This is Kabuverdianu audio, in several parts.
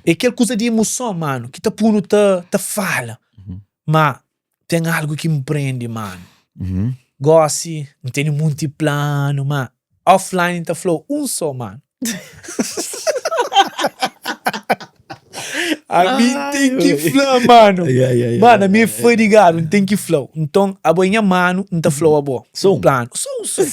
É kel kuza di emoson, mano, ki ta punu ta, ta fala. Ma ten algu ki N prende, mano. Gósi N tene munti planu, ma offline N ta fla-u un sô, mano. Ami N ten ki fla, mano. Mano, ami é fadigadu, N ten ki fla-u. Nton, abo é nha manu, N ta fla-u abo. Sô un. Planu. Sô un, sô.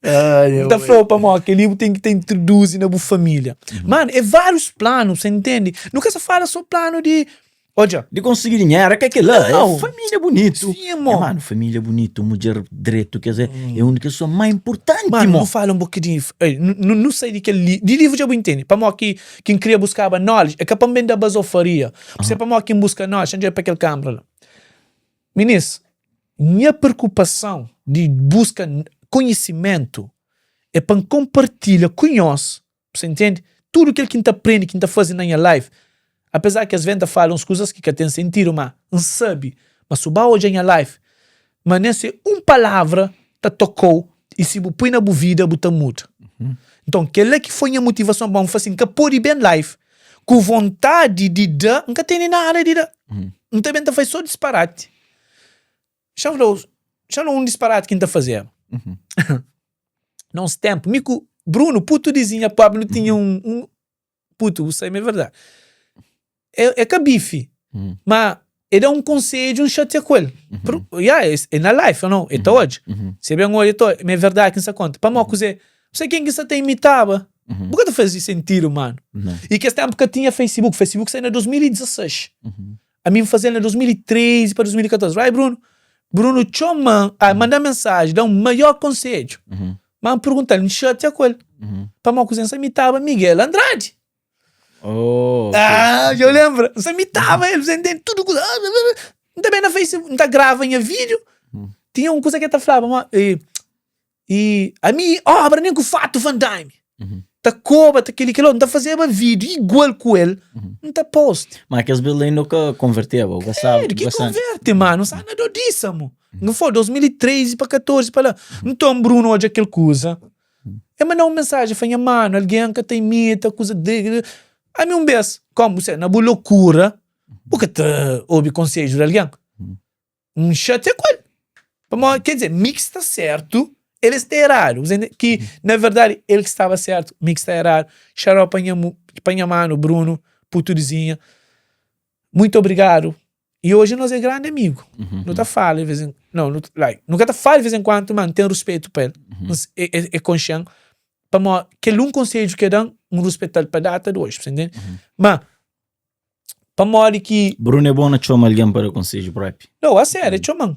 N ta fla-u pamodi kel-li bu ten ki ta introduzi na bu família. Mano, é várius planu, você entende? Nu ka sa fala sô planu di Odja. Di konsigi dinheru, é ka kel-la, é Não. família bunitu. Sim, irmão. É, mano, família bunitu, mudjer dretu, quer dizer, é un di kes pessoa más importanti, Mano, mo. nu fala un bokadinhu, ei, nu, nu, nu sai di kel li, di livru dja bu intende, pamodi ki, ki N kria buskaba knowledge, é ka pa N ben da bazofaria, bu sabe pamodi ki N buska knowledge, N djobe pa kel kanbra la. Minis, nha preokupason di buska konhisimentu é pa N konpartilha ku nhos Bu intende? Tudu kel ki N ta prende, ki N ta faze na nha life, apezar ki asves N ta fala uns kuzas ki ka ten sentidu, ma N sabe ma si bu ba odja nha life, ma nen se un palavra ta toka-u i si bu poi na bu vida bu ta muda. Nton, kel-la ki foi nha motivason pa N fla si, N ka pode ben life ku vontadi di da, N ka tene nada di da. N ta ben ta faze so disparati. Xa-m fla-u, xa-m fla-u un disparati ki N ta fazeba. Na uns ténpu, mi ku Bruno, putu di Zinha Pop, nu tinha un, un putu, bu sabe ma é verdadi. É, é ka bifi, ma é da un konsedju, N xatia ku el. Ya, é, é na life, ou não? É ta odja. Se ben odja, ta odja. Ma é verdadi ki N sa konta. Pamodi kuzê? Bu sabe ken ki N sa ta imitaba? Bu ka ta faze sentidu, manu. I kes ténpu ka tinha Facebook. Facebook sai na 2016. Ami N faze-l na 2013 pa 2014. Right, Bruno? Bruno txoma-m, ah, manda-m mensaji, da-m maior konsedju. Má N pergunta-l, N xatia ku el. Pamodi kuzê? N sa imitaba Miguel Andrade. Oh, ok. Ah, dja bu lenbra? N sa imitaba el, você entende? Tudu kuza. Ah, N ta ben na Facebook, N ta grava nha vídiu. Tinha un kuza ki el ta flaba, ma, e, I ami obra nen ku fatu Van Damme. Ta koba, ta kel-li, kel-otu. N ta fazeba vídiu igual ku el, N ta post. Ma kes bes la inda ka konverteba, bu ka sabe. Ki konverte, mano? N sa na dodisa, mo. N fla, 2013 pa 14 pa la. Nton, Bruno odja kel kuza, el manda un mensajen, fla, nha mano, algen ka ta imita kuza de. Ami un bes, komu bu na bu lokura, bu ka ta obi konsedju di algen. N xatia ku el. Pamodi, quer dizer, mi ki sta sertu, el sta eradu. Bu entende? Ki, na verdadi, el ki staba sertu, mi ki sta eradu. Xarau pa nha, pa nha manu Bruno, putu di Zinha. Muito obrigadu. I oji nos é grandi amigu. Nu ta fala di vez en, não, nu, like, nu ka ta fala di vez en kuantu, ma N ten ruspetu pa el. E, e, e konxe-m. Pamodi kel un konsedju ki el da-m, N ruspeta-l pa data di oji. Bu entende? Ma, Pamodi ki. Bruno é bom na txoma algen pa da konsedju propi. Não, a sério, é txoma-m.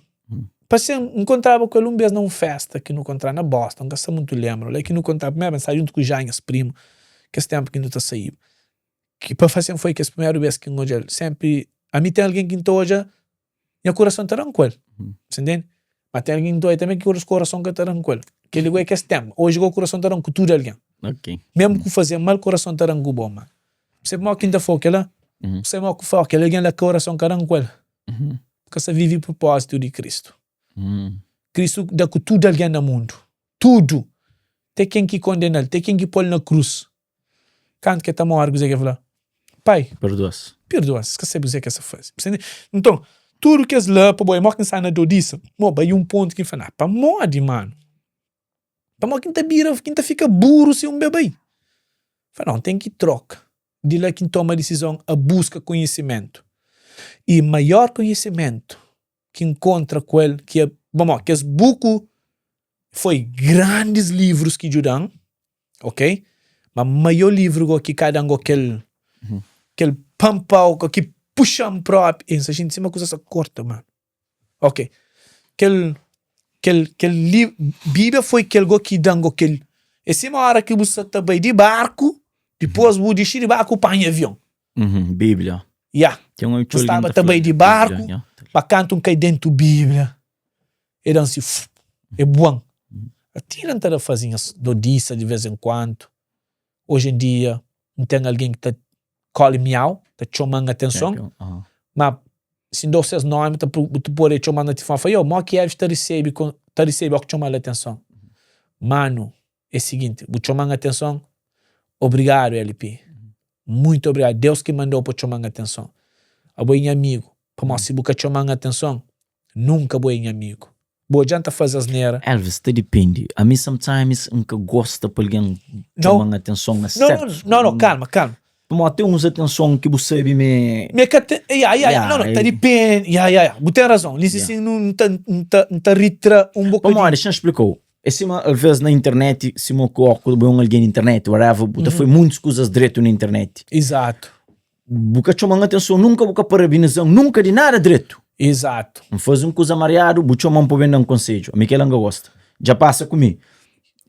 Parse N nkontraba ku el un bês na un festa ki nu kontraba na Boston, N ka sta mutu lenbra. La ki nu kontraba primeru bês, N staba djuntu ku Jai, nhas primu, kes ténpu ki nu ta saíba. Ki pa fla sin foi kes primeru bês ki N odja-l. Sénpri, ami ten algen ki N ta odja, nha kurason ta da-m ku el. Sa ntende? Ma ten algen ki N ta odja tanbe ki kurason ka ta da-m ku el. Kel-li gó é kes ténpu. Oji gó kurason ta da-m ku tudu algen. Mésmu ku faze mal, kurason ta da-m ku bo. Ma Sabe modi ki N ta fla kel-la? Sabe modi ki N fla kel algen la ka orason ka da-m ku el? Bu ka sta vive prupózitu di Kristu. Kristu da ku tudu algen na mundu. Tudu! Te ken ki kondena-l, te ken ki pô-l na krus. Kantu ki el ta móre, kuzê ki el fla? Pai, Perdoa-s. Perdoa-s, es ka sabe kuzê ki es sta faze. Nton, tudu kes la pa bo é modi ki N sta na dodisa? Mo, bai un pontu ki N fla, na, pamodi, manu? Pamodi ki N ta bira, ki N ta fika buru si un bê bai? Fla, nau, N ten ki troka. Di la ki N toma disizon a buska konhisimentu. I maior konhisimentu ki N kontra ku el, ki é, pamodi kes buku foi grandis livrus ki djuda-m, ok? Ma maior livru go ki ka da-m go kel, kel panpau, ki puxa-m propi, e N sta xinti sima kuza sta korta, manu. Ok. Kel, kel, kel li, Bíblia foi kel go ki da-m go kel. É sima óra ki bu sta ta bai di barku, dipôs bu dixi di barku bu panha avion. Uhum, Bíblia. Ya. Ten un Bu txeu algen staba ta ta fla bai di Bíblia, barku, ya. pa kantu N kai dentu Bíblia, e da-m si, fu, e bua-m. Atira N ta da faze nhas dodisa di vês en kuantu. Oji en dia, N ten algen ki ta calling me out, ta txoma-m atenson, ma si N da-u ses nomi, ta bu ta pode txoma-s na tilifoni, fla, yo, modi ki Elvis ta resebe ta resebe óki txoma-l atenson? Manu, é siginti, bu txoma-m atenson. Obrigadu LP. Muito obrigadu. Deus ki mandau pa txoman atenson. Abo é nha amigu. Pamodi si bu ka txoman atenson, nunka bo é nha amigu. Bo dja N ta faze asnera. Elvis, ta dipende. Ami sometimes N ka gosta pa algen txoman atenson na sertus. No, no, kalma, kalma. Pamodi ten uns atenson ki bu sabe ma é. Ma é ka ten, ya, ya, ya, no, no, ta dipende, ya, ya, ya, bu ten razon. Li si N ta, N ta, N ta ritra un bokadinhu. Pamodi, dexa-m explika-u. É sima alvês na internet, sima ku ó ku bo é un algen di internet, whatever, bu ta fai muntis kuzas dretu na internet. Izatu. Bu ka txoma-m atenson nunka, bu ka parabeniza-m nunka di nada dretu. Izatu. N faze un kuza mariadu, bu txoma-m pa bu ben da-m konsedju. Ami kel-la N ka gosta. Dja pasa ku mi.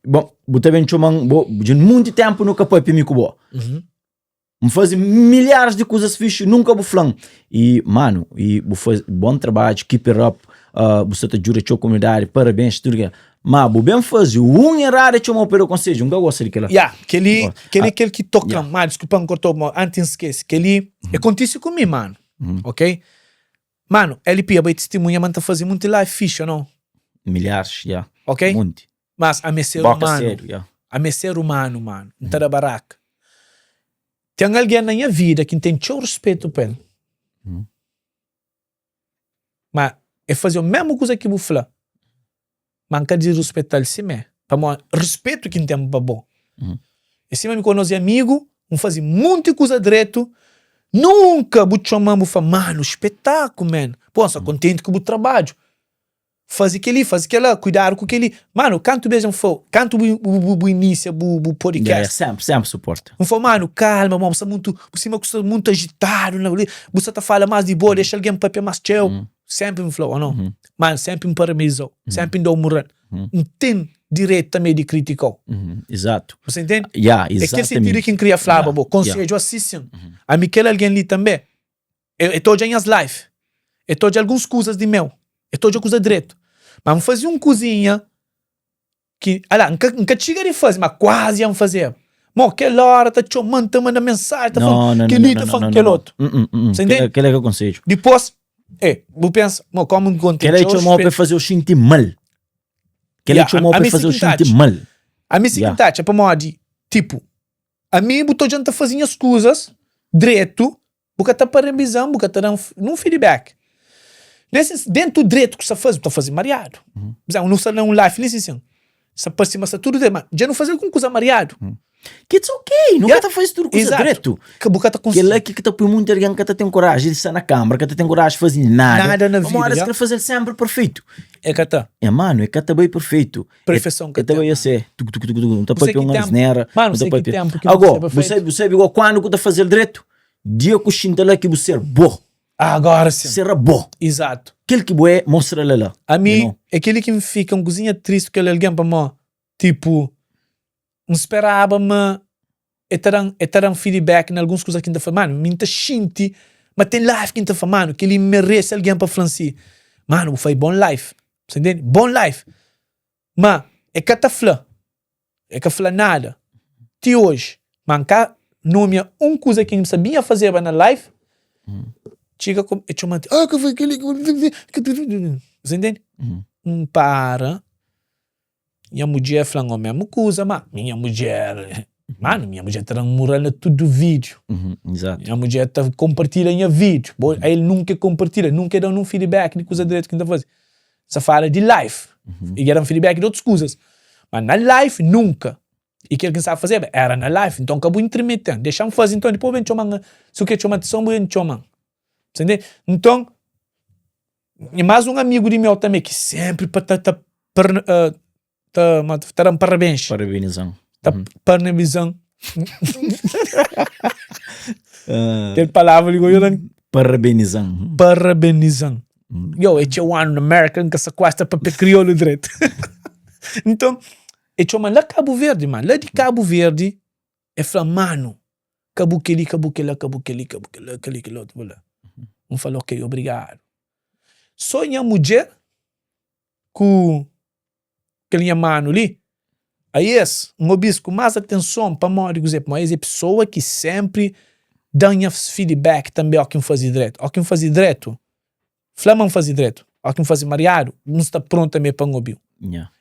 Bon, bu ta ben txoma-m, bo, dja munti ténpu nu ka papia mi ku bo. N faze milharis di kuzas fixi, nunka bu fla-m. I, manu, i bu faze bon trabadju, keep it up, uh, bu sta ta djuda txeu komunidadi, parabens, tudu kel. Ma bu ben faze un eradu e txoma-u pa da konsedju, N ka gosta di kel-la. Ya, kel-li, kel-li é kel ki toka-m. Ma, diskulpa N korta-u, ma antis N skese. Kel-li é kontise ku mi, manu, ok? Manu, LP, abo é tistimunha ma N ta faze munti live fixi, ô nau? Milharis, ya. Ok? Munti. Mas ami é ser Boka umanu. sedu, ya. Ami é ser umanu, manu. N ta da baraka. Ten algen na nha vida ki N ten txeu ruspetu pa el. Ma el faze-u mésmu kuza ki bu fla. Ma N ka disruspeta-l simé. Pamodi ruspetu ki N ten pa bo. É sima mi ku nos amigu, N faze monti kuza dretu, nunka bu txoma-m bu fla, manu, spetaku, man. Pô, N sta kontenti ku bu trabadju. Faze kel-li, faze kel-la, kuidadu ku kel-li. Manu, kantu bês N fla-u, kantu bu, bu, bu inisia bu, bu podcast? Yeah, senpri, senpri suporta. N fla-u, manu, kalma, bu sta mutu, bu sima ku sta mutu ajitadu na li, bu sta ta fala más di bo, dexa algen papia más txeu. Senpri N fla-u, ô nau? Manu, senpri N parabeniza-u, senpri N da-u mural. N ten direitu tanbê di kritika-u. Izatu. Bu sta intende? Yeah, É kel izatamenti. sentidu ki N kria flaba bo, konsedju asi sin. Ami kel algen li tanbê, E ta odja nhas live, e ta odja alguns kuzas di meu, e ta odja kuza dretu. Ma N faze un kuzinha ki, ala, N ka, N ka txiga di faze, ma kuazi N fazeba. Mo, kel ora ta txoma-m, ta manda mensaji, ta fla-m kel-li, ta fla-m kel otu. Sa intende? Kel-la é ka konsedju. Dipôs, e, bu pensa, mo, komu N konta Kel-la é txoma-u pa e faze-u xinti mal. Kel-la é txoma-u pa e faze-u xinti mal. Ami si ki N ta atxa, pamodi, tipu, ami bu ta odja-m ta faze nhas kuzas dretu, Bu ka ta parabizan, bu ka ta dan nun feedback. Nesse, dentu dretu ku sa faze, bu ta faze mariadu. Por exemplo, nu sta na un life li sin, sa parse ma sta tudu dretu, ma dja nu faze algun kuza mariadu. Ki it's ok, nu ka ta faze tudu kuza dretu. Ka bu ka ta konsigi. Kel-la ki ta poi munti algen ka ta ten koraji di sta na kambra, ka ta ten koraji di faze nada. Nada na vida, Pamodi es kre faze-l senpri perfeitu. E ka ta. E manu, e ka ta bai perfeitu. Perfeição ka ten. E ta bai ase, tuk tuk tuk tuk, nu ta Bu sai papia ki un tempu, asnera, manu, nu ta sai ki papia. tempu ki nu Ago, ser bu perfeitu. sabe, bu sabe igual kuandu ku ta faze-l dretu? Dia ku xinta la ki bu ser bo. Ah, agora sim. Sera bo. Exato. Kel ki bu é, mostra la la. Ami, You know? é kel-li ki N fika un kuzinha tristi ku kel algen pamó, tipo, N speraba ma e ta da-m, e ta da-m feedback na alguns kuza ki N ta fla. Manu, mi N ta xinti ma ten live ki N ta fla, manu, kel-li merese algen pa fla-m si, manu, bu fai bon live. Bu sta intende? Bon live. Ma e ka ta fla, e ka fla nada ti oji. Ma N ka nomia un kuza ki N sabia fazeba na live, txiga ku e txoma-m, ah, ka foi kel-li, bu sta intende? N para, nha mudjer fla-m omesmu kuza, ma mi nha mudjer, manu, nha mudjer ta da-m mural na tudu vídiu, nha mudjer ta konpartilha nha vídiu, bo el nunka e konpartilha, nunka e da-m nun feedback di kuza dretu ki N ta faze. Sa fala di life. E dja da-m feedback di otus kuzas. Ma na life, nunka. I kel ki N staba fazeba era na life. Nton ka bu intromete-m. Dexa-m faze nton, dipôs bu ben txoma-m. Si bu kre txoma atenson, bu ben txoma-m. Sa ntende? Nton, i más un amigu di meu tanbe ki sénpri pa ta ta ta ma ta da-m parabens. Parabenizan. Ta parabeniza-m. Kel palavra li gosi eu Parabenizan. Parabenizan. Yo, é txeu anu na Merka, N ka sa kuase ta papia kriolu dretu. Nton, e txoma-m la Kabu Verdi, ma la di Kabu Verdi, e fla, manu, ka bu kel-li, ka bu kel-la, ka bu kel-li, ka bu kel-la, kel-li, kel otu, bla. N fla-l, ok, obrigadu. Sô nha mudjer ku kel nha manu li, a es N obi-s ku más atenson pamodi kuzê? Pamodi es é pesoa ki sénpri da-m nha feedback tanbê óki N faze dretu. Óki N faze dretu, fla ma N faze dretu. Óki N faze mariadu, N sta prontu tanbê pa N obi-u.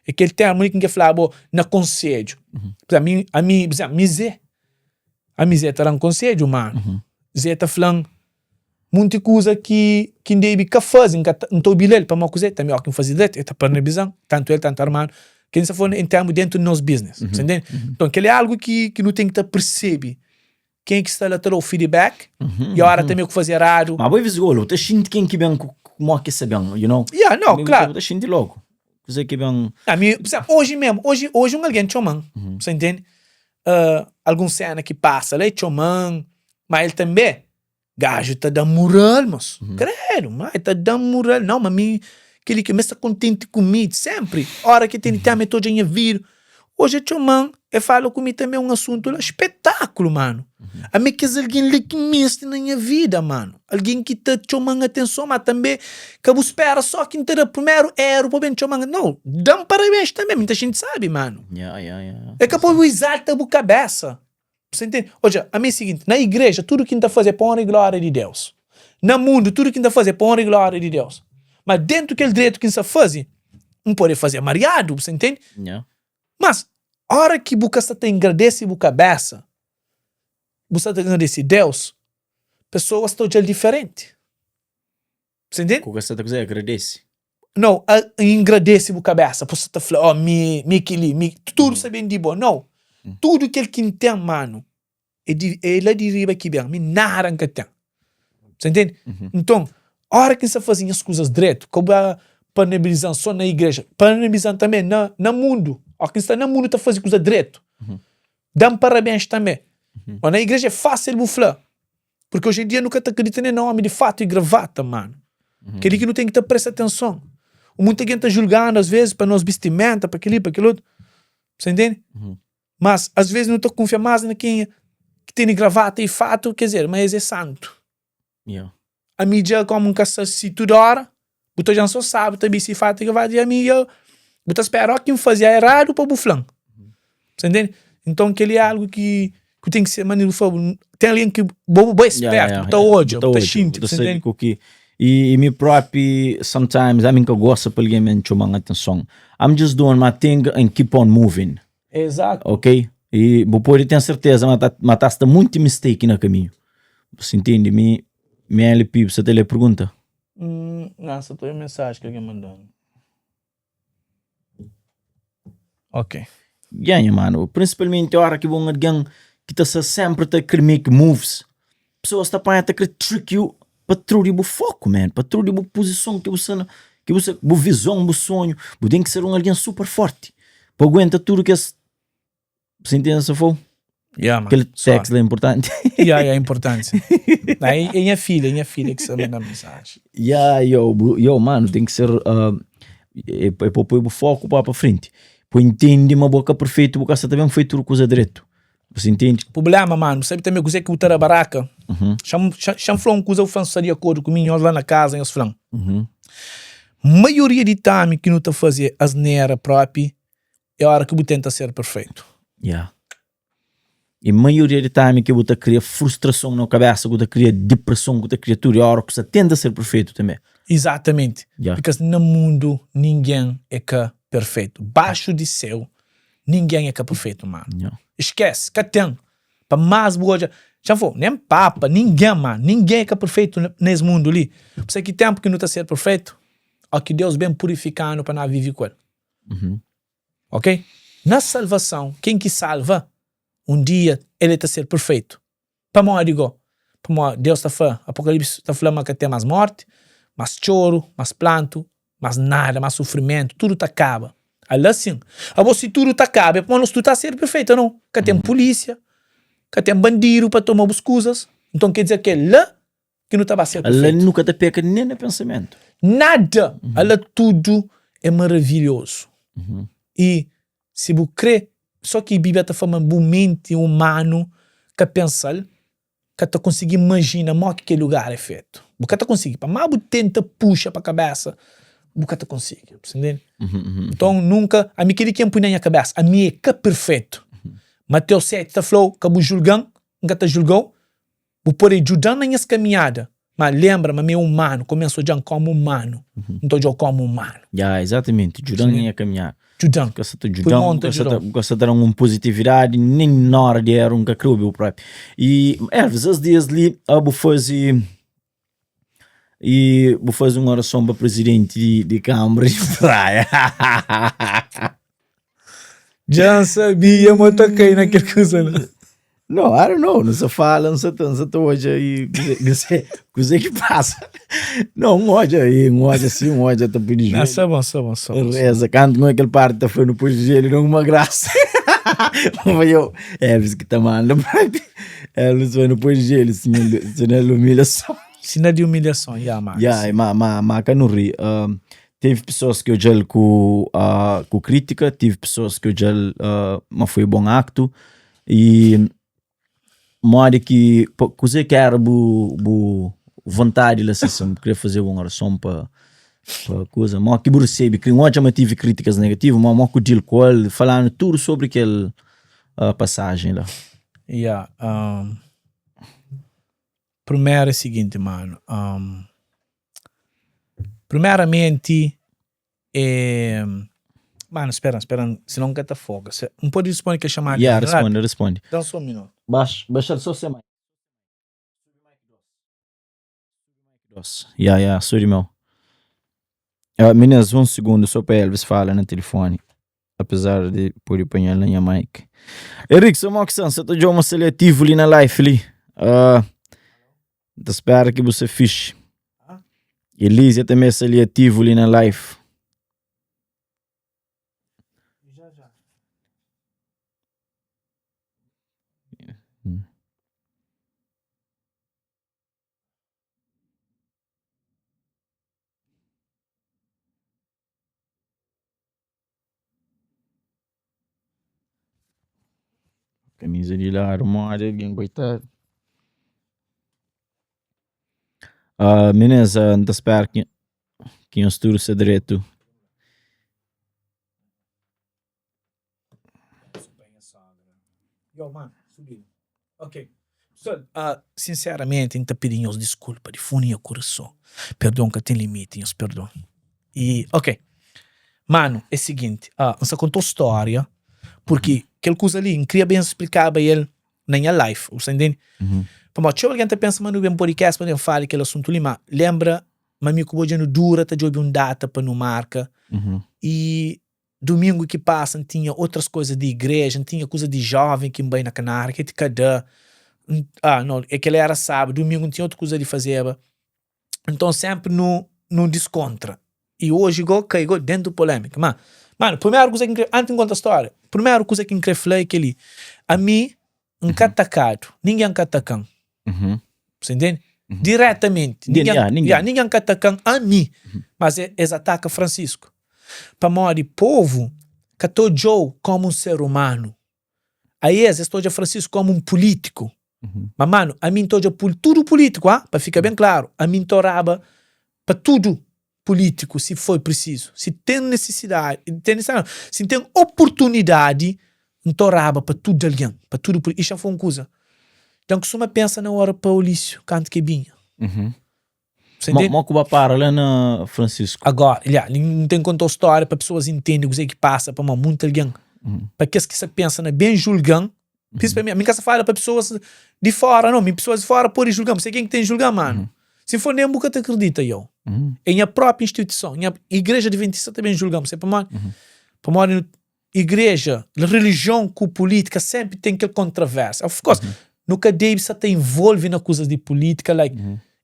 É kel térmu li ki N krê fla-bo na konsedju. Pur izénplu, ami, ami, pur izénplu, mi Zé. Ami Zé ta da-m konsedju, manu. Zé ta fla-m munti kuza ki ki N debe ka faze, N ka ta, N ta obi-l el, pamodi kuzê? Tanbê óki N faze dretu, el ta parnabizan, tantu el, tantu Armando. Kel N sta fla en termu dentu di nos business, sa ntende? Nton, kel-li é algu ki ki nu ten ki ta persebe ken ki sta la ta da-u feedback i óra tanbê ku faze eradu. Ma bo é vizgolu, bu ta xinti ken ki ben ku mó ki sa ben, you know? Yeah, no, klaru. Bu ta xinti logu kuzê ki ben. Ami, pur izénplu, oji mésmu, oji, oji un algen txoma-m, sa ntende? Algun séna ki pasa la, el txoma-m, ma el tanbê, gaju ta da-m mural, mos, kredu, ma el ta da-m mural, nau, ma mi, kel-li ki, mi sta kontenti ku mi, sénpri, óra ki tene ténpu, el ta odja nha vídiu, oji el txoma-m, el fala ku mi tanbê un asuntu la, spetaklu, manu, ami é kes algen li ki N meste na nha vida, manu, algen ki ta txoma-m atenson, ma tanbê ka bu spera só ki N ta da primeru eru pa ben txoma-m, nau, da-m parabens tanbê, mi ta xinti sabi, manu. É ka pa bu izalta bu kabésa. Bu sta intende? Odja, ami é siginti, na igreja tudu ki N ta faze é pa onra i glória di Deus. Na mundu tudu ki N ta faze é pa onra i glória di Deus. Má déntu kel dretu ki N sta faze, N pode faze mariadu, bu sta intende? Mas, óra ki bu ka sta ta engradese bu kabésa, bu sta ta engradese Deus, pesoas ta odja-l diferenti. Bu sta intende? Ku ka sta ta kuzê? Agradese. Nau, a engradese bu kabésa, bu sta ta fla, oh, mi, mi kel-li, mi, tudu sta ben di bo. Nau, tudu kel ki N ten, manu, é di, é la di riba ki ben, mi nada N ka ten. Bu sta intende? Nton, óra ki N sta faze nhas kuzas dretu, ka bu ba parnabiliza-m sô na igreja, parnabiliza-m tanbê na, na mundu. Óra ki N sta na mundu ta faze kuza dretu, da-m parabens tanbê. Má na igreja é fásil bu fla, Porque hoje em dia nu ka ta acredita nem na homi di fato e gravata, mano. Uhum. Kel-li ki nu ten ki ta presta atenson. Muita gente ta julgando às vezes pa nos vestimenta, pa kel-li, pa kel outro. Você entende? Uhum. Mas às vezes nu ta kunfia mais na quem ki tene gravata e fato, quer dizer, mas es é santo. Yeah. Ami dja como N ka sta si tudu hora, bu ta odja-m so sábadu ta bisti fatu i gravata i ami dja bu ta spera ó ki N faze eradu pa bu fla-m. Sa ntende? Nton kel-li é algu ki ku ten ki ser manera bu fla ten algen ki bo bo é spertu, bu ta odja, bu ta xinti, bu ta sabe ku ki i mi propi sometimes ami N ka gosta pa algen ben txoma-m atenson. I'm just doing my thing and keep on moving. Exato. Ok? I bu pode ten serteza ma ta, ma ta sta munti mistake na kaminhu. Bu sa intende? Mi, mi LP, bu sa ta lé pergunta? Hum, não, só tô em mensagem que alguém mandando. Ok. Yeah, nha mano, principalmente ora ki bu un algen ki ta sta sempre ta kre make moves, pessoas ta panha ta kre trick you pa trau di bu foku, man, pa trau di bu puzison ki bu sta na, ki bu sta, bu vizon, bu sonhu, bu ten ki ser un algen super forti pa aguenta tudu kes, bu sa intende sa fau? Yeah, man. Kel text la é importanti. Yeah, yeah, importanti. Não, é, é nha filha, é nha filha que está mandando mensagem. Yeah, yo, bu, yo, mano, tem que ser uh, é, é pa poi bu foku pa pa frenti. Pa intende ma bo ka perfeito, bu ka sta ta ben fai tudu kuza dretu. Bu sa intende? Problema, mano, sabe também kuzê ki bu ta da baraka? Uhum. Xa-m xa-m fla un kuza, bu fla-m si sta di akordu ku mi, nhos la na kaza, nhos fla-m. Uhum. Maioria di tami ki nu ta faze asnera propi é ora ki bu tenta ser perfeitu. Yeah. E maioria di tami ki bu ta kria frustrason na kabesa, ku ta kria depreson, ku ta kria tudu, é ora ku sta tenta ser perfeitu tanbe. Exatamente. Yeah. Because na mundu ningen é ka perfeitu. Baxu di séu Ninguém é ka perfeito, mano. Yeah. Esquece, ka tem. Pa mais bu odja, já fo, nem papa, ninguém, mano, ninguém é ka perfeito nesse mundo li. Por isso que tempo que não tá ser perfeito, ó que Deus bem purificando para não viver com ele. Uhum. Ok? Na salvação, quem que salva, um dia ele tá ser perfeito. Pamodi go? Pamodi Deus ta fla, Apokalipse ta fla ma ka ten más mórti, más txoru, más plantu, más nada, más sufrimentu, tudu ta kaba. Ala sin. Abo si tudu ta kaba, é pamodi nos tudu ta ser perfeitu, o nau? Ka ten pulísia, ka ten bandidu pa toma bus kuzas. Nton, ker dizer ke la ki nu ta ba ser Ala perfeitu. nu ka ta peka nen na pensamentu. Nada! Ala tudu é maravilhozu. I Si bu krê, só ki Bíblia ta fla ma bu menti umanu ka pensa-l, ka ta konsigi imajina modi ki kel lugar é fetu. Bu ka ta konsigi. Pa más bu tenta puxa pa kabésa, bu ka ta konsigi. Bu sta ntende? Nton, nunka, ami kel-li ki N pui na nha kabésa, ami é ka perfetu. Mateus 7 ta fla-u, ka bu julga-m, N ka ta julga-u. Bu pode djuda-m na nhas kaminhada, má lenbra ma mi é umanu. Kumesa odja-m kómu umanu, N ta odja-u kómu umanu. Ya, izatamenti. Djuda-m na nha kaminhada. djuda-m. Ka sa ta Pui djuda-m, mon ta ka sa ta, djuda-m. ka sa ta da-m un positividadi, nen na hora di eru N ka kre obi-u propi. I Elvis, es dias li ah, bu faze i bu faze un orason pa presidenti di, di Kambra di Praia. Dja N sabia ma ta kai na kel kuza la. No, I don't know, nu sa fala, nu sa ta, nu sa ta odja i kuze, kuze, kuze ki pasa. No, N odja i N odja si, N odja ta pidi Não, joelho. sa bon, sa bon, sa bon. Reza, kantu N odja kel parti ta fla nu poi joelho, da uma grasa. N eu, Elvis ki ta manda propi. Elvis fla nu poi joelho, sinal, sinal humilhason. Sinal di humilhason, ya, Max. Ya, ma, ma, ma ka nu ri. Um, teve pessoas ki odja-l ku, uh, ku krítika, tive pessoas ki odja-l uh, ma foi bon aktu. E modi ki, pa, kuzê ki era bu, bu vontadi la si, si bu kria fazeba un orason pa, pa kuza, mo ki bu resebe, ki N odja ma tive krítikas negativu, mo, mo ku deal ku el, fala-nu tudu sobri kel uh, pasajen la. Ya, um, primeru é siginti, manu, um, primeramenti é, manu, spera-m, spera-m, sinon N ka ta foka. Se, N pode responde kel xamada Ya, rápidu? responde, responde. Da-m só un minutu. Baxa, baxa-l só se mic. Ya, ya, sori meu. Uh, meninas, un segundu só pa Elvis fala na telefoni. Apesar di pode panha-l na nha mic. Erickson Moxan, sa ta djoba ma sta li ativu li na live li. Uh, ta spera ki bu sta fixe. Elísia també sta li ativu li na live. Camisa di ladu modi algen koitadu. Uh, minês, uh, N ta spera ki, ki nhos tudu sta dretu. Yo, man, subi. Ok. Pessoal, uh, sinceramente, N ta pidi nhos disculpa di fundu nha kurason. Perdon ka ten limiti, nhos perdon. E, ok. Manu, é seguinte, uh, N sa konta stória, porque kel kuza li, N kria ben splikaba el na nha life, bu sta intende? Pamodi txeu algen ta pensa ma nu ben podcast pa ben fala kel asuntu li, ma lembra ma mi ku bo dja nu dura ta djobe un data pa nu marka, e Dumingu ki pasa N tinha otras koza di igreja, N tinha kuza di joven ki N bai na Kanária, ki ti ka da. N, ah, no, é kel-la éra sábadu, dumingu N tinha otu kuza di fazeba. Nton sénpri nu, nu diskontra. I oji gó kai gó déntu polémika. Má, manu, primeru kuza ki N kre, antis di N konta stória, primeru kuza ki N kre fla é kel-li, ami N ka atakadu, ningen ka ataka-m. Você entende? Diretamente. Ninguém, Ninguém, yeah, ninguém. Yeah, ninguém ka ataka-m a mi. Mas es ataka Francisco. Pamodi povo ka ta odja-u komu un ser humanu. A es, es ta odja Francisco komu un pulítiku. Ma manu, ami N ta odja tudu pulítiku, ah, pa fika ben klaru, ami N ta oraba pa tudu pulítiku si foi prisizu. Si ten nisisidadi, ten nisisidadi nau, si N ten oportunidadi, N ta oraba pa tudu algen, pa tudu pulítiku. I xa N fla un kuza, dja N kustuma pensa na ora pa Olísiu kantu ki e binha. Você Mo, entende? mo ku ba para la na Francisco. Agora, ya, N ten ki konta-u stória pa pesoas intende kuzê ki pasa, pamodi monti algen, pa kes ki sa pensa na ben julga-m, Principalmente, mi ka sa fala pa pessoas di fora não, mi pessoas di fora pode julgar, você quem que tem julgar, mano. Se for nem bu ka ta acredita yo. É nha própria instituição, nha igreja adventista também julga, você pamodi? Pamodi igreja, religião ku política sempre tem kel controvérsia. Of course, nu ka debe sa ta envolve na coisas di política like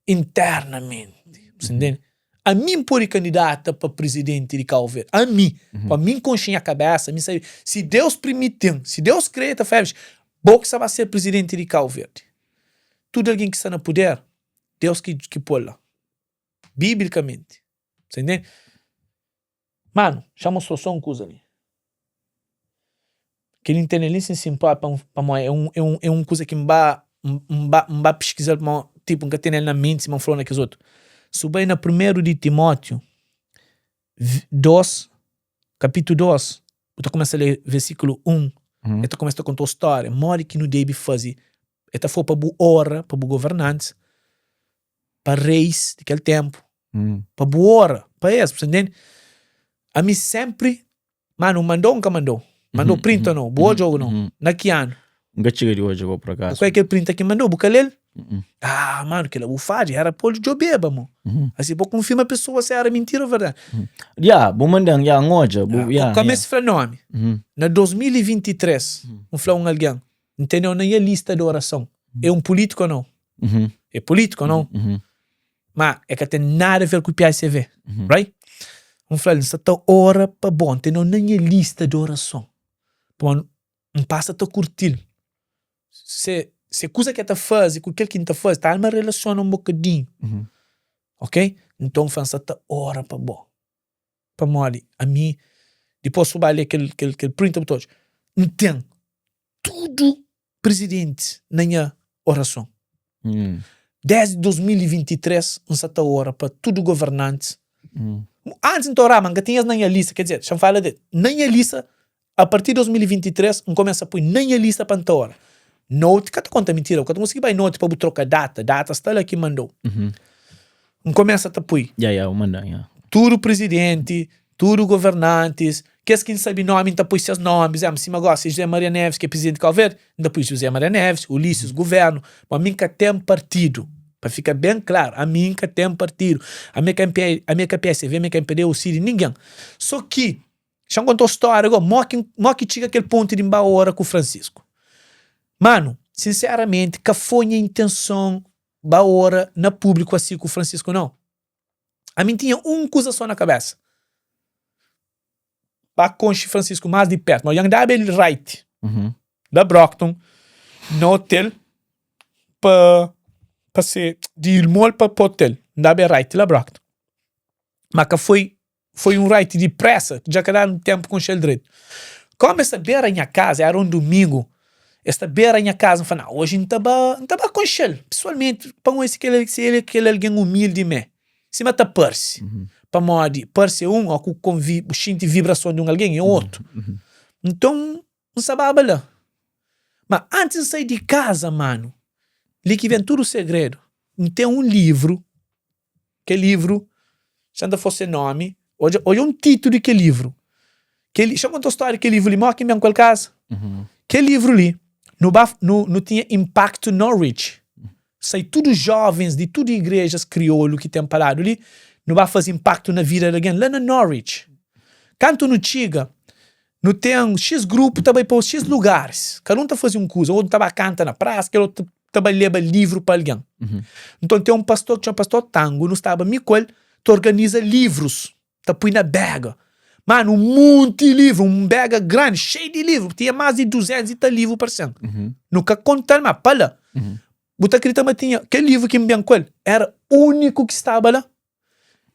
internamente, você entende? Ami N pode kandidata pa prizidenti di Kau Verdi. Ami. Pa mi N konxe nha kabésa, mi N sabe. Si Deus primiti-m, si Deus krê, ta fla, Bo ki sta ba ser prizidenti di Kau Verdi. Tudu algen ki sta na puder, Deus ki ki pô-l la. Biblikamenti. Sa intende? Manu, xa mostra-u sô un kuza li. Kel-li N tene li sin sin própi pamodi é un é un é un kuza ki N ba N ba N ba piskiza-l pamodi tipu N ka tene-l na menti sima N fla-u na kes otu. Si bu bai na primeru di Timótiu 2, kapitu 2, bu ta kumesa lé versíkulu 1, el ta kumesa ta konta-u stória modi ki nu debe faze. El ta fla-u pa bu ora pa bu governantis, pa reis di kel ténpu, pa bu ora pa es, bu sta ntende? Ami sénpri. Manu, mandou ou nka mandou? Mandou print ou não? Bu odja ou não? Na ki anu? Nka txiga di odja go por akazu. Kua é kel print ki mandou? Bu ka lel? Ah, manu, kela bu fadja, era pa ol djobeba mo. Asi pa konfirma pesoa se era mintira ou verdadi. Ya, bu mandan, ya, N odja. Bu, ya, Ka meste fla nomi. Na 2023, N fla un algen, N teneu na nha lista di orason. É un pulítiku ou nau? É pulítiku ou nau? Ma é ka ten nada a ver ku PICV, right? N fla-l, N sta ta ora pa bo, N teneu na nha lista di orason. Pamodi N pasa ta kurti-l. Se se kuza ki el ta faze ku kel ki N ta faze ta alma relasiona un bokadinhu, ok? Nton N fla, N sta ta ora pa bo. Pamodi ami, dipôs su ba lé kel kel kel print bu ta odja, N ten tudu prizidentis na nha orason. Desdi 2023 N sa ta ora pa tudu governantis. Antis N ta oraba, ma N ka tinha es na nha lista. Ker dizer, xa N fala de na nha lista, a partir di 2023 N kumesa pui na nha lista pa N ta ora. Note ka ta konta mintira, bu ka ta konsigi bai note pa bu troka data, data sta la ki mandou. N kumesa ta pui. Ya, ya, bu manda, ya. Tudu prizidenti, tudu governantis, kes ki N sabe nomi N ta pui ses nomi, por izénplu, sima gosi José Maria Neves ki é prizidenti di Cabo Verde, N ta pui José Maria Neves, Ulisses, guvernu, ma mi N ka ten partidu, pa fika ben klaru, ami N ka ten partidu, ami é ka MP, ami é ka psv, ami é ka mpd, ou cid, ningen. So ki, xa N konta un stória go, mo ki, mo ki txiga kel pontu di N ba ora ku Francisco. Manu, sinseramenti, ka foi nha intenson ba ora na públiku asi ku Francisco, nau. Ami N tinha un kuza só na kabésa, ba konxe Francisco más di pértu. Ma dja N daba el right la Brockton, na otel, pa pa se di Ilmol pa pa otel. N daba el right la Brockton. Ma ka foi Foi un right di presa, dja ka da-nu tenpu konxe-l dretu. Kómu es ta bera nha kaza, éra un dumingu, es ta bera nha kaza, N fla, Nau, oji N ta ba, N ta ba konxe-l pesoalmenti, pa N oja si kel, si el é kel algen umildi mê, sima ta parse. Pamodi parse é un, ó ku konvi, bu xinti vibrason di un algen é otu. Nton, N sta baba la. Ma antis N sai di kaza, manu, li ki ben tudu segredu. N ten un livru, kel livru, xa N ta fla se nomi, odja, odja un titulu di kel livru. Kel, xa N konta stória di kel livru li, modi ki N ben ku el kaza? Kel livru li, nu ba, nu, nu tinha Impact Norwich. Sai tudu jovens di tudu igrejas kriolu ki ten pa ladu li, nu ba faze inpaktu na vida di algen la na Norwich. Kantu nu txiga, nu ten xis grupu ta bai pa xis lugaris, kada un ta faze un kuza, un ta ba kanta na prasa, kel otu ta bai leba livru pa algen. Nton ten un pastor ki txoma pastor Tango, nu staba mi ku el ta organiza livrus. Ta pui na bega. Manu, un munti livru, un bega grandi, xeiu di livru, tinha más di 200 i tal livru parsen. Nu ka konta-l, ma pa la. Bu ta kridita ma tinha, kel livru ki N ben ku el, éra úniku ki staba la.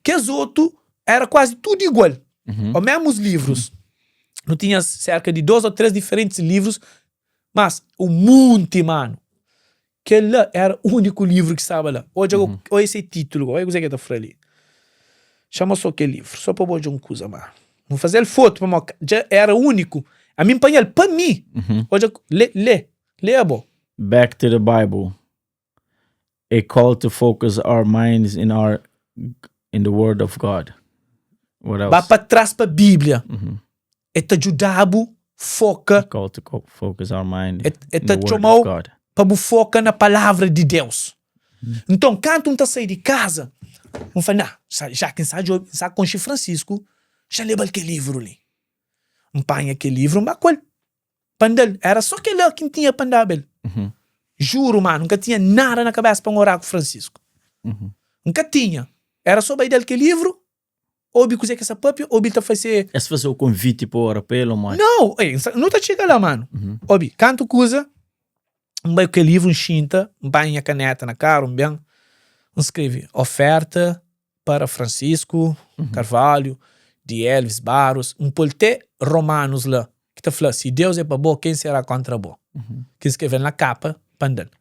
Kes otu éra kuazi tudu igual, ô mémus livrus. Nu tinha serka di dôs ô três diferentis livrus, mas un munti, manu. Kel-la éra úniku livru ki staba la. Odja, odja se titulu, odja kuzê ki el ta fla li. Txoma sô kel livru, sô pa bu odja un kuza má. N faze-l fotu pamodi dja éra úniku. Ami N panha-l pa mi. Odja, lé, lé, lé abo. Back to the Bible, A call to focus our minds in our in the word of God. What else? Ba pa tras pa Bíblia. El ta djuda-bu foka. A call to focus our mind El in ta the word of txoma-u God. pa bu foka na palavra di Deus. Nton, kantu N ta sai di kaza, N fla, Nah, ja ki N sa djobe, N sa konxe Fransisku, xa N leba-l kel livru li. N panha kel livru, N ba ku el. Pa N da-l. Éra sô kel-la ki N tinha pa N daba el. Juru, manu, N ka tinha nada na kabésa pa N orá ku Fransisku. N ka tinha. Éra sô bai da-l kel livru, obi kuzê ki el sta pâpia, obi el ta fase. Es faze-u konviti pa ora pa el ô modi? Nau! Ei, nu ta txiga la, manu. Obi, kantu kuza, N bai ku kel livru, N xinta, N panha nha kanéta na karu, N ben, N skrebe Oférta para Francisco Carvalho di Elvis Barros, N pô-l te Romanus la, ki ta fla, Si Deus é pa bo, ken será kontra bo? Ki N skrebe-l na kapa pa N da-l.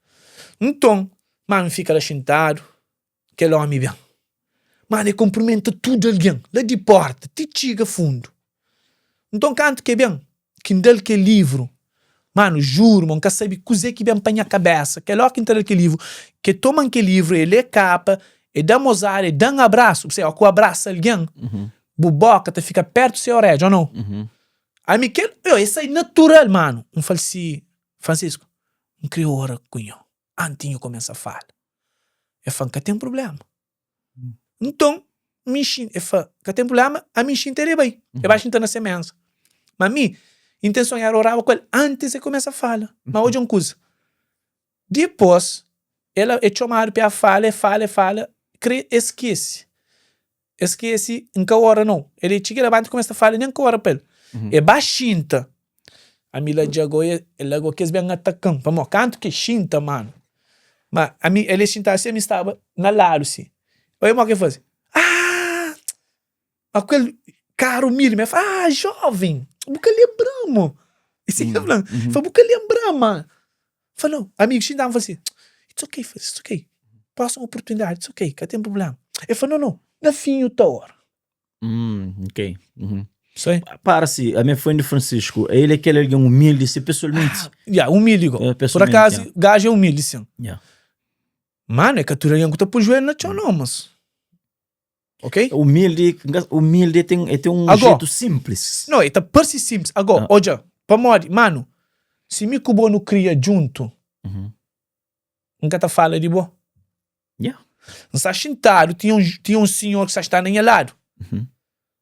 Nton, manu, N fika la xintadu, Kel ómi ben. Manu, e kunprimenta tudu algen, la di pórta ti txiga fundu. Nton, kantu ki e ben, ki N da-l kel livru, manu, juru ma N ka sabe kuzê ki ben pa nha kabésa. Kel óra ki N ta da-l kel livru, ki e toma-m kel livru, e lé kapa, e da-m ozada, e da-m abrasu. P'sei, óki bu abrasa algen, bu bóka ta fika pértu se orédja, ô nau? Ami kel, yo, e sai natural, mano. N fal si, Francisco, N kre ora ku nho anti nho kumesa fala. E fla, N ka ten prublema. Nton, mi xinti, e fla, ka ten prublema, ami N xinti el e bai. E bai xinta na se mesa. Ma mi, intenson era oraba ku el antis e kumesa fala. Ma odja un kuza, dipos, el e txomadu pa e fala, e fala, e fala, kre e skese. E skese, N ka ora nau. El e txiga labanta e kumesa ta fala, nen N ka ora pa el. E ba xinta. Ami la dja go e la go kes ben ataka-m. Pamodi kantu ki e xinta, manu, ma ami el e xintaba si ami staba na ladu si. Oia modi ki e faze, Aah! Ma ku kel karu umildi, ma e fla, Ah, joven, bu ka lenbra-m mo. E si ki e fla-m. E fla, bu ka lenbra-m, ma. Fla, nau. Amigu xinta-m, fla si, It's ok, fla, it's ok. Prósimu oportunidadi, it's ok, ka ten prubléma. E fla, nau, nau, na fin nhu ta ora. Mm, ok. Uhum. Sei. Para si, ami é fã di Francisco. Ele é kel algen humilde, si pessoalmente. Ah, yeah, humilde go. É, Por pessoalmente, acaso, yeah. gajo é humilde, sim. Yeah. Mano, é ka tudu algen ku ta poi joelho na txon, não, mas. Ok? Humilde, humilde tem, é tem um Agora, jeito simples. Não, é ta parece simples. Agora, Ah. odja, pamodi, mano, si mi ku bo nu kria djuntu, Uhum. N ka ta fala di bo. Yeah. N sta xintadu, tinha un, tinha un sinhor ki sta xintadu na nha ladu. Uhum.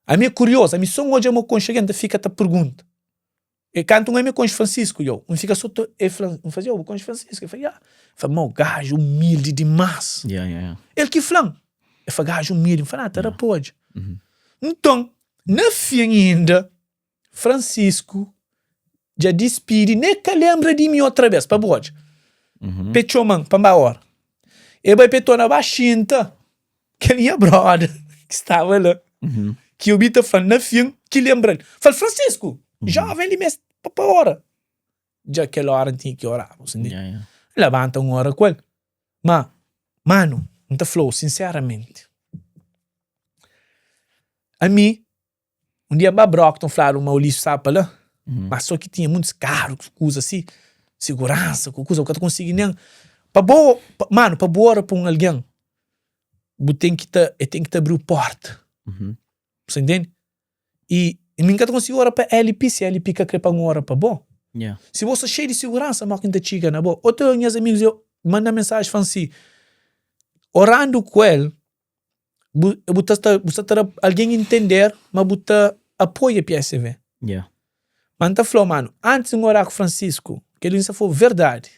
Ami é kuriozu, ami so N odja ma konxe algen, N ta fika ta pergunta. E kantu N ami konxe Francisco, yo, N fika so ta, el fla, N fla, yo, bu konxe Francisco? El fla, ya. El fla, ma o gaju umildi dimás. Yeah, yeah, yeah. El ki fla-m. El fla, gaju umildi. N fla, na, ta Yeah. rapodja. Uhum. Nton, na fin inda, Francisco dja dispidi ne ka lembra di mi otra bes pa bu odja Uhum. pe txoman pa N ba ora e bai pe torna ba xinta kel nha broda ki staba la Uhum. ki obi ta fla na fin ki lembra-l fla-l Francisco Uhum. joven li meste pa pa ora dja kel ora N tinha ki oraba bu ntende Yeah, yeah. N labanta N ora ku el ma manu N ta fla-u sinseramenti ami Un dia N ba Brockton fladu ma Ulisses staba pa la, ma so ki tinha muntis karu ku kuza si, siguransa ku kuza, bu ka ta konsigi nen pa bo, manu pa bu ora pa un algen bu ten ki ta, e ten ki ta abriu porta, bu sta intende? I mi N ka ta konsigi ora pa LP si LP ka kre pa N ora pa bo. Si bo sta xeiu di siguransa modi ki N ta txiga na bo? Otu nhas amigus manda mensaji fla-m si, orandu ku el bu, bu ta sta, bu sta ta da algen entender ma bu ta apoia PSV. Yeah. Ma N ta fla-u, manu, antis N orá ku Francisco, kel-li N sta fla-u verdadi.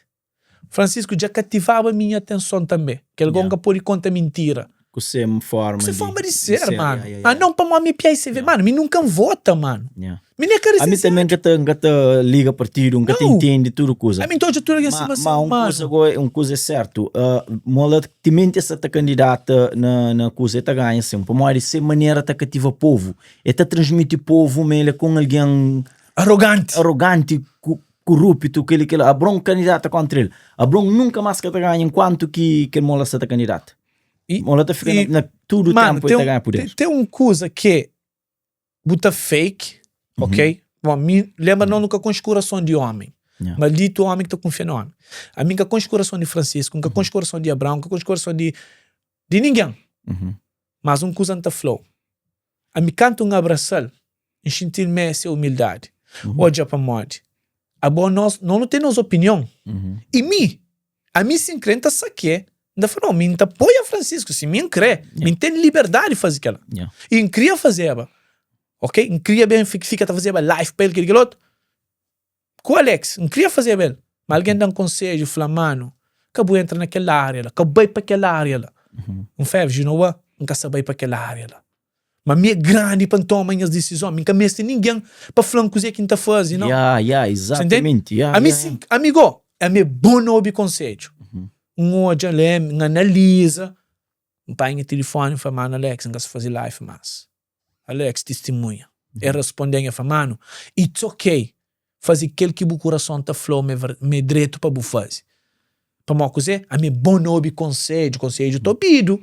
Francisco dja kativaba minha atenson tanbe. Kel go Yeah. N ka pode konta mintira. Ku se forma Ku se di, forma di di ser, ser, manu. yeah, yeah, Ah, yeah. não pamodi mi é PSV, Yeah. manu, mi nunka N vota, manu. Yeah. Mi nem ka Ami lisensiadu. também nka ta, nka ta liga partidu, nka ta Não. intende tudu kuza. Ami nta odja tudu algen Ma, sima ma ser un humano. kuza go, un kuza é sertu, uh, mola timenti el sa ta kandidata na, na kuza, el ta ganha sin, pamodi se manera ta kativa povu, el ta transmiti povu ma el é ka un algen Arroganti. arroganti, ku, koruptu, keli kela. Abron kandidata kontra el, Abron nunka mas ka ta ganha enkuantu ki kel mola sa ta kandidata. E, Mola ta fika e, na, na tudu mano, tenpu el tem, ta ganha um, puder. tem, tem um kuza ke bu ta fake, ok? Bom, mi, lembra nós nunca konxe kurason di homem. Yeah. Maldito homem ki ta kunfia na homem. Ami nka konxe kurason di Francisco, nka konxe kurason di Abraão, nka konxe kurason di di ninguém. Uhum. Mas un kuza nta flau, ami kantu n abrasal, n xintil me se humildadi. Odja pamodi abo nos, nos nu ten nos opinion. Uhum. E mi, Ami si N kre N ta saké, N ta fla, no, mi N ta apoia Francisco, si mi N kre, mi N ten liberdadi di faze kela. Yeah. E N kria fazeba, ok? N kria ben fika ta fazeba live pa el, kel kel otu. Ku Alex, N kria fazeba el, ma algen da-m konsedju, fla, manu, ka bu entra na kel área la, ka bu bai pa kel área la. N fla, you know what, N ka sa bai pa kel área la. Ma mi é grandi pa N toma nhas disizon. Mi N ka meste ningen pa fla-m kuzê ki N ta faze, nau. Ya, ya, Sa ntende? izatamenti. Ya, Ami ya, si, ya. ami go, ami é bon na obi konsedju. N odja, N lé, N analiza, N panha nha tilifoni, N fla, Manu Alex, N ka sa faze live más. Alex tistimunha. El responde-m, el fla, Manu, it's ok Faze kel ki bu kurason ta fla-u ma é dretu pa bu faze. Pamodi kuzê? Ami é bon na obi konsedju. Konsedju ta obidu,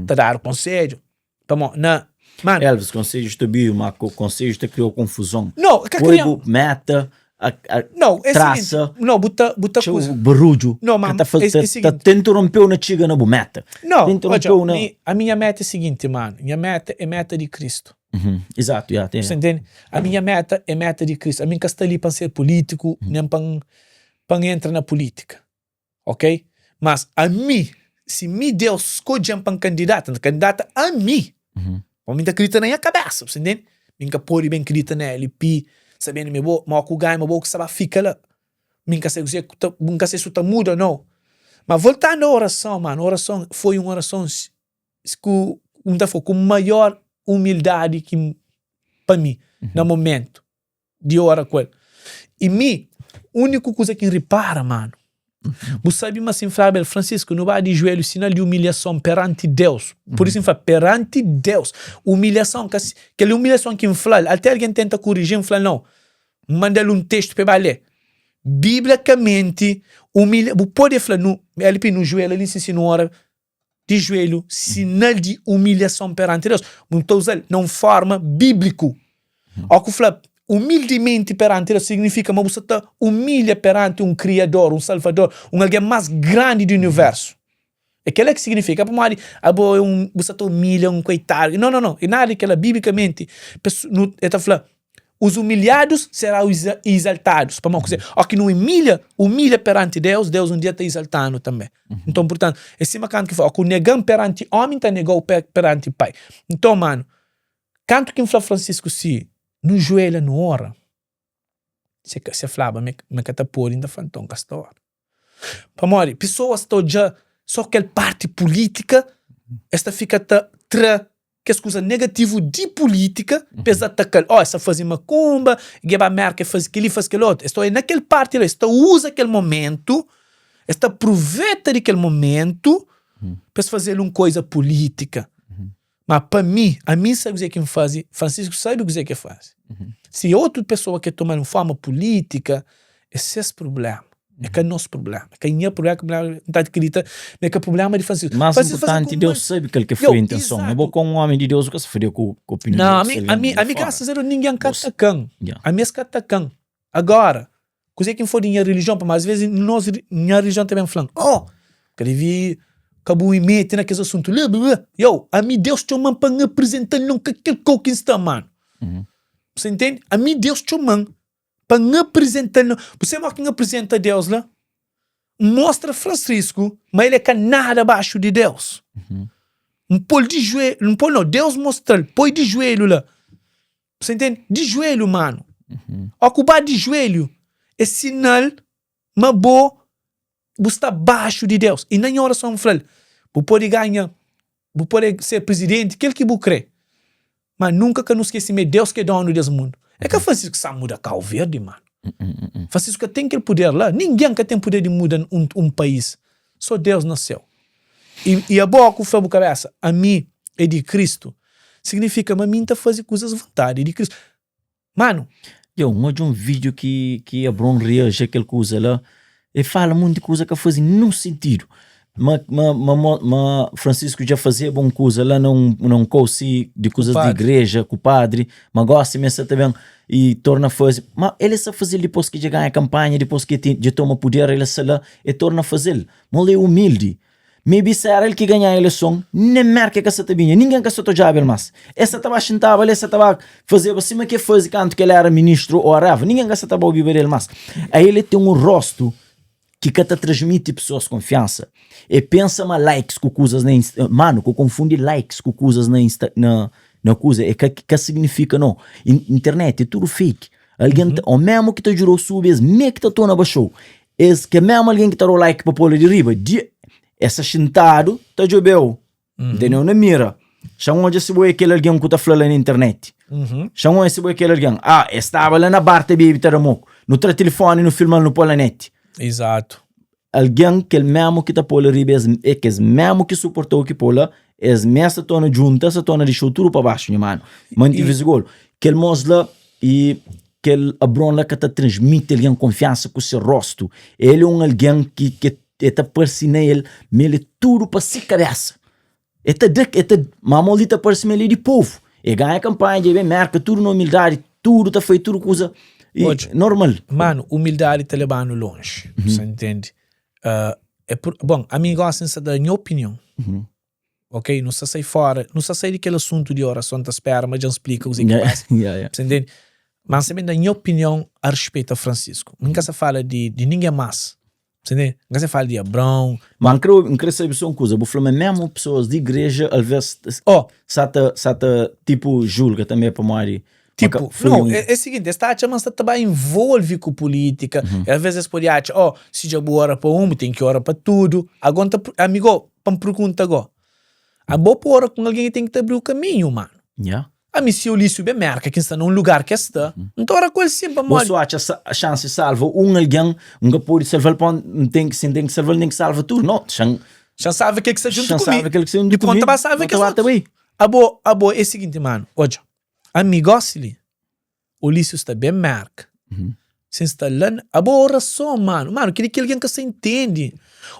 ta dadu konsedju. Pamodi na. Manu. Elvis, konsedju ta obidu, má konsedju ta kria konfuzon. No, ka Poi kria. bu meta. A, a, Não, é Trasa. seguinte, não, bu ta, bu ta txeu kuza. barudju Não, ka ma ta faz, é, ta, é ta seguinte. ta interrompeu na txiga na bu meta. Não, Ta interrompeu odja, na. mi, a minha meta é seguinte, mano. Minha meta é meta de Cristo. Uhum. Exato, yeah, tem. Você entende? A minha meta é meta de Cristo. A mim ka sta li pa ser político, nem pa pa entra na política. Ok? Mas a mi, si mi Deus skodje-m pa N kandidata, N ta kandidata a mi. Pa mi N ta kridita na nha kabésa, bu sta ntende? Mi N ka pode ben kridita na LP, sabendu ma é bo, ma ku ganha, ma bo ku sta ba fika la. Mi N ka sabe kuzê ku ta, N ka sabe si ta muda o nau. Ma voltandu a orason, manu, orason foi un orason ku, N ta fla, ku maior umildadi ki pa mi, na momentu. di ora ku el. I mi, úniku kuza ki N ripara, manu, bu sabe ma si N flaba el, Francisco, nu ba di juelhu, sinal di umilhason peranti Deus. Pur isu N fla, peranti Deus. Umilhason ka si, kel umilhason ki N fla-l, até algen tenta koriji-m, N fla-l, nau, N manda-l un testu pa el ba lé. Biblikamenti, umilha, bu pode fla, nu, LP, nu juelha li, si si nu ora di juelhu, sinal di umilhason peranti Deus. Bu ta uza-l na un forma bíbliku. Ó ku fla umildimenti peranti Deus, signifika ma bu sta ta umilha peranti un Kriador, un Salvador, un algen más grandi di universu. É kel-la ki signifika. Pamodi abo é un, bu sta ta umilha un koitadu. Nau, nau, nau, é nada di kel-la. Biblikamenti, pesu, el ta fla Os humilhados serão exaltados. Pamodi kuzê? Ó ki nu imilha, umilha peranti Deus, Deus un dia ta izalta-nu tanbê. Nton, purtantu, é sima kantu ki fla, ó ku nega-m peranti ómi, N ta nega-u peranti Pai. Nton, manu, kantu ki N fla Francisco si nu juelha nu ora, si e flaba ma e ka ta pode, N ta fla, nton N ka sta ora. Pamodi pesoas ta odja so kel parti pulítika, es ta fika ta tra kes kuza negativu di pulítika pa es ataka-l. Oh, es ta faze makunba, ge ba Merka e faze kel-li, faze kel otu. Es ta odja na kel parti la, es ta uza kel momentu, es ta pruveta di kel momentu pa es faze-l un koza pulítika. Ma pa mi, ami N sabe kuzê ki N faze, Francisco sabe kuzê ki el faze. Si otu pesoa ke toma-l un forma pulítika, é ses prubléma, é ka nos prubléma, é ka nha prubléma, N ta kridita ma é ka prubléma di Francisco. Más Francisco faze inpurtanti, ku Deus sabe kal ki Yo, foi intenson. Ma bo izatu. komu un ómi di Deus, bu ka sta faria ku opinion di Nau, otus ami, algen ami, di ami fora. grasas a Deus ningen ka Bo sa. ataka-m. Ya. Ami es ka ataka-m. Agora, Kuzê ki N fla di nha relijion? Pamodi asvês nos, nha relijion ta ben fla-m, Oh, ka devia, ka bu mete na kes asuntu li, bla bla. Yo, ami Deus txoma-m pa N aprizenta-l non ka kel kau ki N sta, manu. Bu sa intende? Ami Deus txoma-m pa N aprizenta-l non. Bu sabe modi ki N aprizenta Deus la? N mostra Francisco ma el é ka nada baxu di Deus. N pô-l di juelhu, N pô-l no, Deus mostra-l, poi di juelhu la. Você entende? Di joelho, mano. Ó ku ba di joelho é sinal ma bo bu sta baxu di Deus. E na nha orason N fla-l, bu pode ganha, bu pode ser presidenti, kel ki bu kre, ma nunka ka nu skese ma é Deus ki é donu des mundu. É ka Francisco ki sa muda Kau Verdi, mano. Francisco ka ten kel puder la. Ningen ka ten puder di muda un, un país. Só Deus na séu. I, i abo ku fla bu kabesa, Ami é di Kristu, signifika ma mi N ta faze kuzas vontadi di Kristu. Manu. Yo, N odja un vídiu ki, ki Abron reaji a kel kuza la. El fala monti kuza ka faze ninhun sentidu. Ma, ma, ma, ma, ma Francisco dja fazeba un kuza la na un, na un kau si di kuzas di igreja ku padri, ma gosi ma el sta ta ben i torna faze. Ma el sta faze-l dipôs ki dja ganha kanpanha, dipôs ki el dja toma puder, el sta la, el torna faze-l. Ma el é umildi. Maybe si éra el ki ganhá eleson, nen Merka ka sa ta binha, ningen ka sa ta odjaba el más. El sa ta ba xintaba la, el sa ta ba fazeba sima ki el faze kantu ki el éra ministru ô whatever, ningen ka sa ta ba obiba del más. Ael el ten un rostu ki ka ta transmiti pesoas konfiansa. El pensa ma likes ku kuzas na insta, manu, ku konfundi likes ku kuzas na insta, na na kuza, é ka ka signifika no. Internet é tudu fake. Algen ta, ô memu ki ta djuda-u subi, es mê ki ta torna baxou. Es ke memu algen ki ta da-u like pa pô-l la di riba, di es sta xintadu ta djobe-u, ntendeu? Na mira. Xa-m odja si bo é kel algen ku ta fla la na internet. Xa-m odja si bo é kel algen. Ah, es staba la na bar ta bebe ta da moku. Nu tra tilifoni, nu filma-l, nu pô-l na net. Izatu. Algen kel memu ki ta pô-l la riba, es é kes memu ki suporta-u ki pô-l la, es mê sa torna djunta, sa torna dixo-u tudu pa baxu, nha manu. Mantive es golu. Kel mos la i Kel Abron la ka ta transmiti algen konfiansa ku se rostu. El é un algen ki, ki e ta parse na el ma el é tudu pa se kabésa. E ta da, e ta, ma mô li ta parse ma el é di povu. E ganha kanpanha, dja ben Mérka, tudu na umildadi, tudu ta fai tudu kuza. E Odja. normal. Mano, humildadi ta leba-nu lonji, sa intende? Ah, é por, bon, ami gosi N sa da nha opinion, ok? Nu sa sai fora, nu sa sai di kel asuntu di orason ta spera ma dja N splika kuzê ki Yeah, pasa. yeah, yeah. Sa intende? Ma N sa ben da nha opinion a respeito a Francisco. N ka sa fala di, di ningen mas. Sa intende? N ka sa fala di Abraão. Ma N kre, N kre sabe só un kuza, bu fla ma memu pesoas di igreja alvês Oh, sa ta, sa ta tipo julga tanbe pamodi ma ka Tipo, foi não, un. é, é seguinte, es ta atxa ma N sta ta ba envolve ku polítika, e alvês es pode atxa, oh, si dja bu ora pa un, bu ten ki ora pa tudu. Ago N ta, ami go, pa N pergunta go, abo pa ora ku un algen ki ten ki ta abriu kaminhu, manu. Yeah. Ami si Olísio ben Merka, ki N sta na un lugar ki es sta, N ta ora ku el sin, Bo pamodi. so atxa sa xansi salva un algen, N ka pode salva-l pamodi N ten ki, si N ten ki salva-l, N ten ki salva tudu. No, xa-m. Xa-m salva kel ki sta djuntu Xa-m ku mi, salva kel ki sta djuntu ku dipôs mi, N ta ba salva no ta kes ba ta otus. bai. Abo, abo é siginti, manu, odja. Ami gosi li, Ulisses sta ben Merka. Si N sta la na. Abo orason, manu. Manu, kel-li ki algen ka sta intende.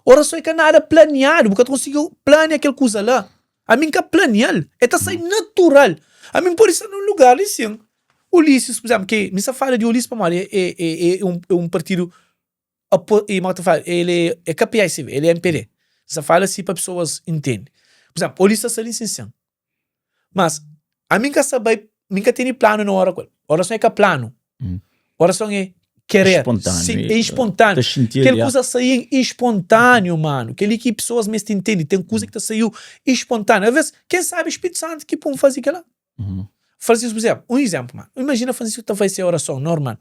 Orason é ka nada planiadu. Bu ka ta konsigi plania kel kuza la. Ami N ka plania-l. El ta sai natural. Ami N pode sta na un lugar li sin. Ulisses, pur izénplu, ki mi sta fala di Ulisses pamodi é, é, é, é un, é un partidu apo, i mo ta fala, el é, é ka PICV, el é MPD. N sta fala si pa pesoas intende. Pur izénplu, Ulisses ta sta li sin sin. Mas, ami N ka sta bai, mi N ka tene planu na ora ku el. Orason é ka planu. Orason é kerer. Espontâneo. Sim, é espontâneo. Ta xinti Kel el, ya. kuza sai espontâneo, mano. Kel-li ki pesoas meste intende. Ten kuza ki ta saiu espontâneo. Às vezes, ken sabe Spritu Santu ki pô-m faze kel-la. Francisco, por exemplo, um exemplo, mano. Imagina Francisco ta faze se orason normal.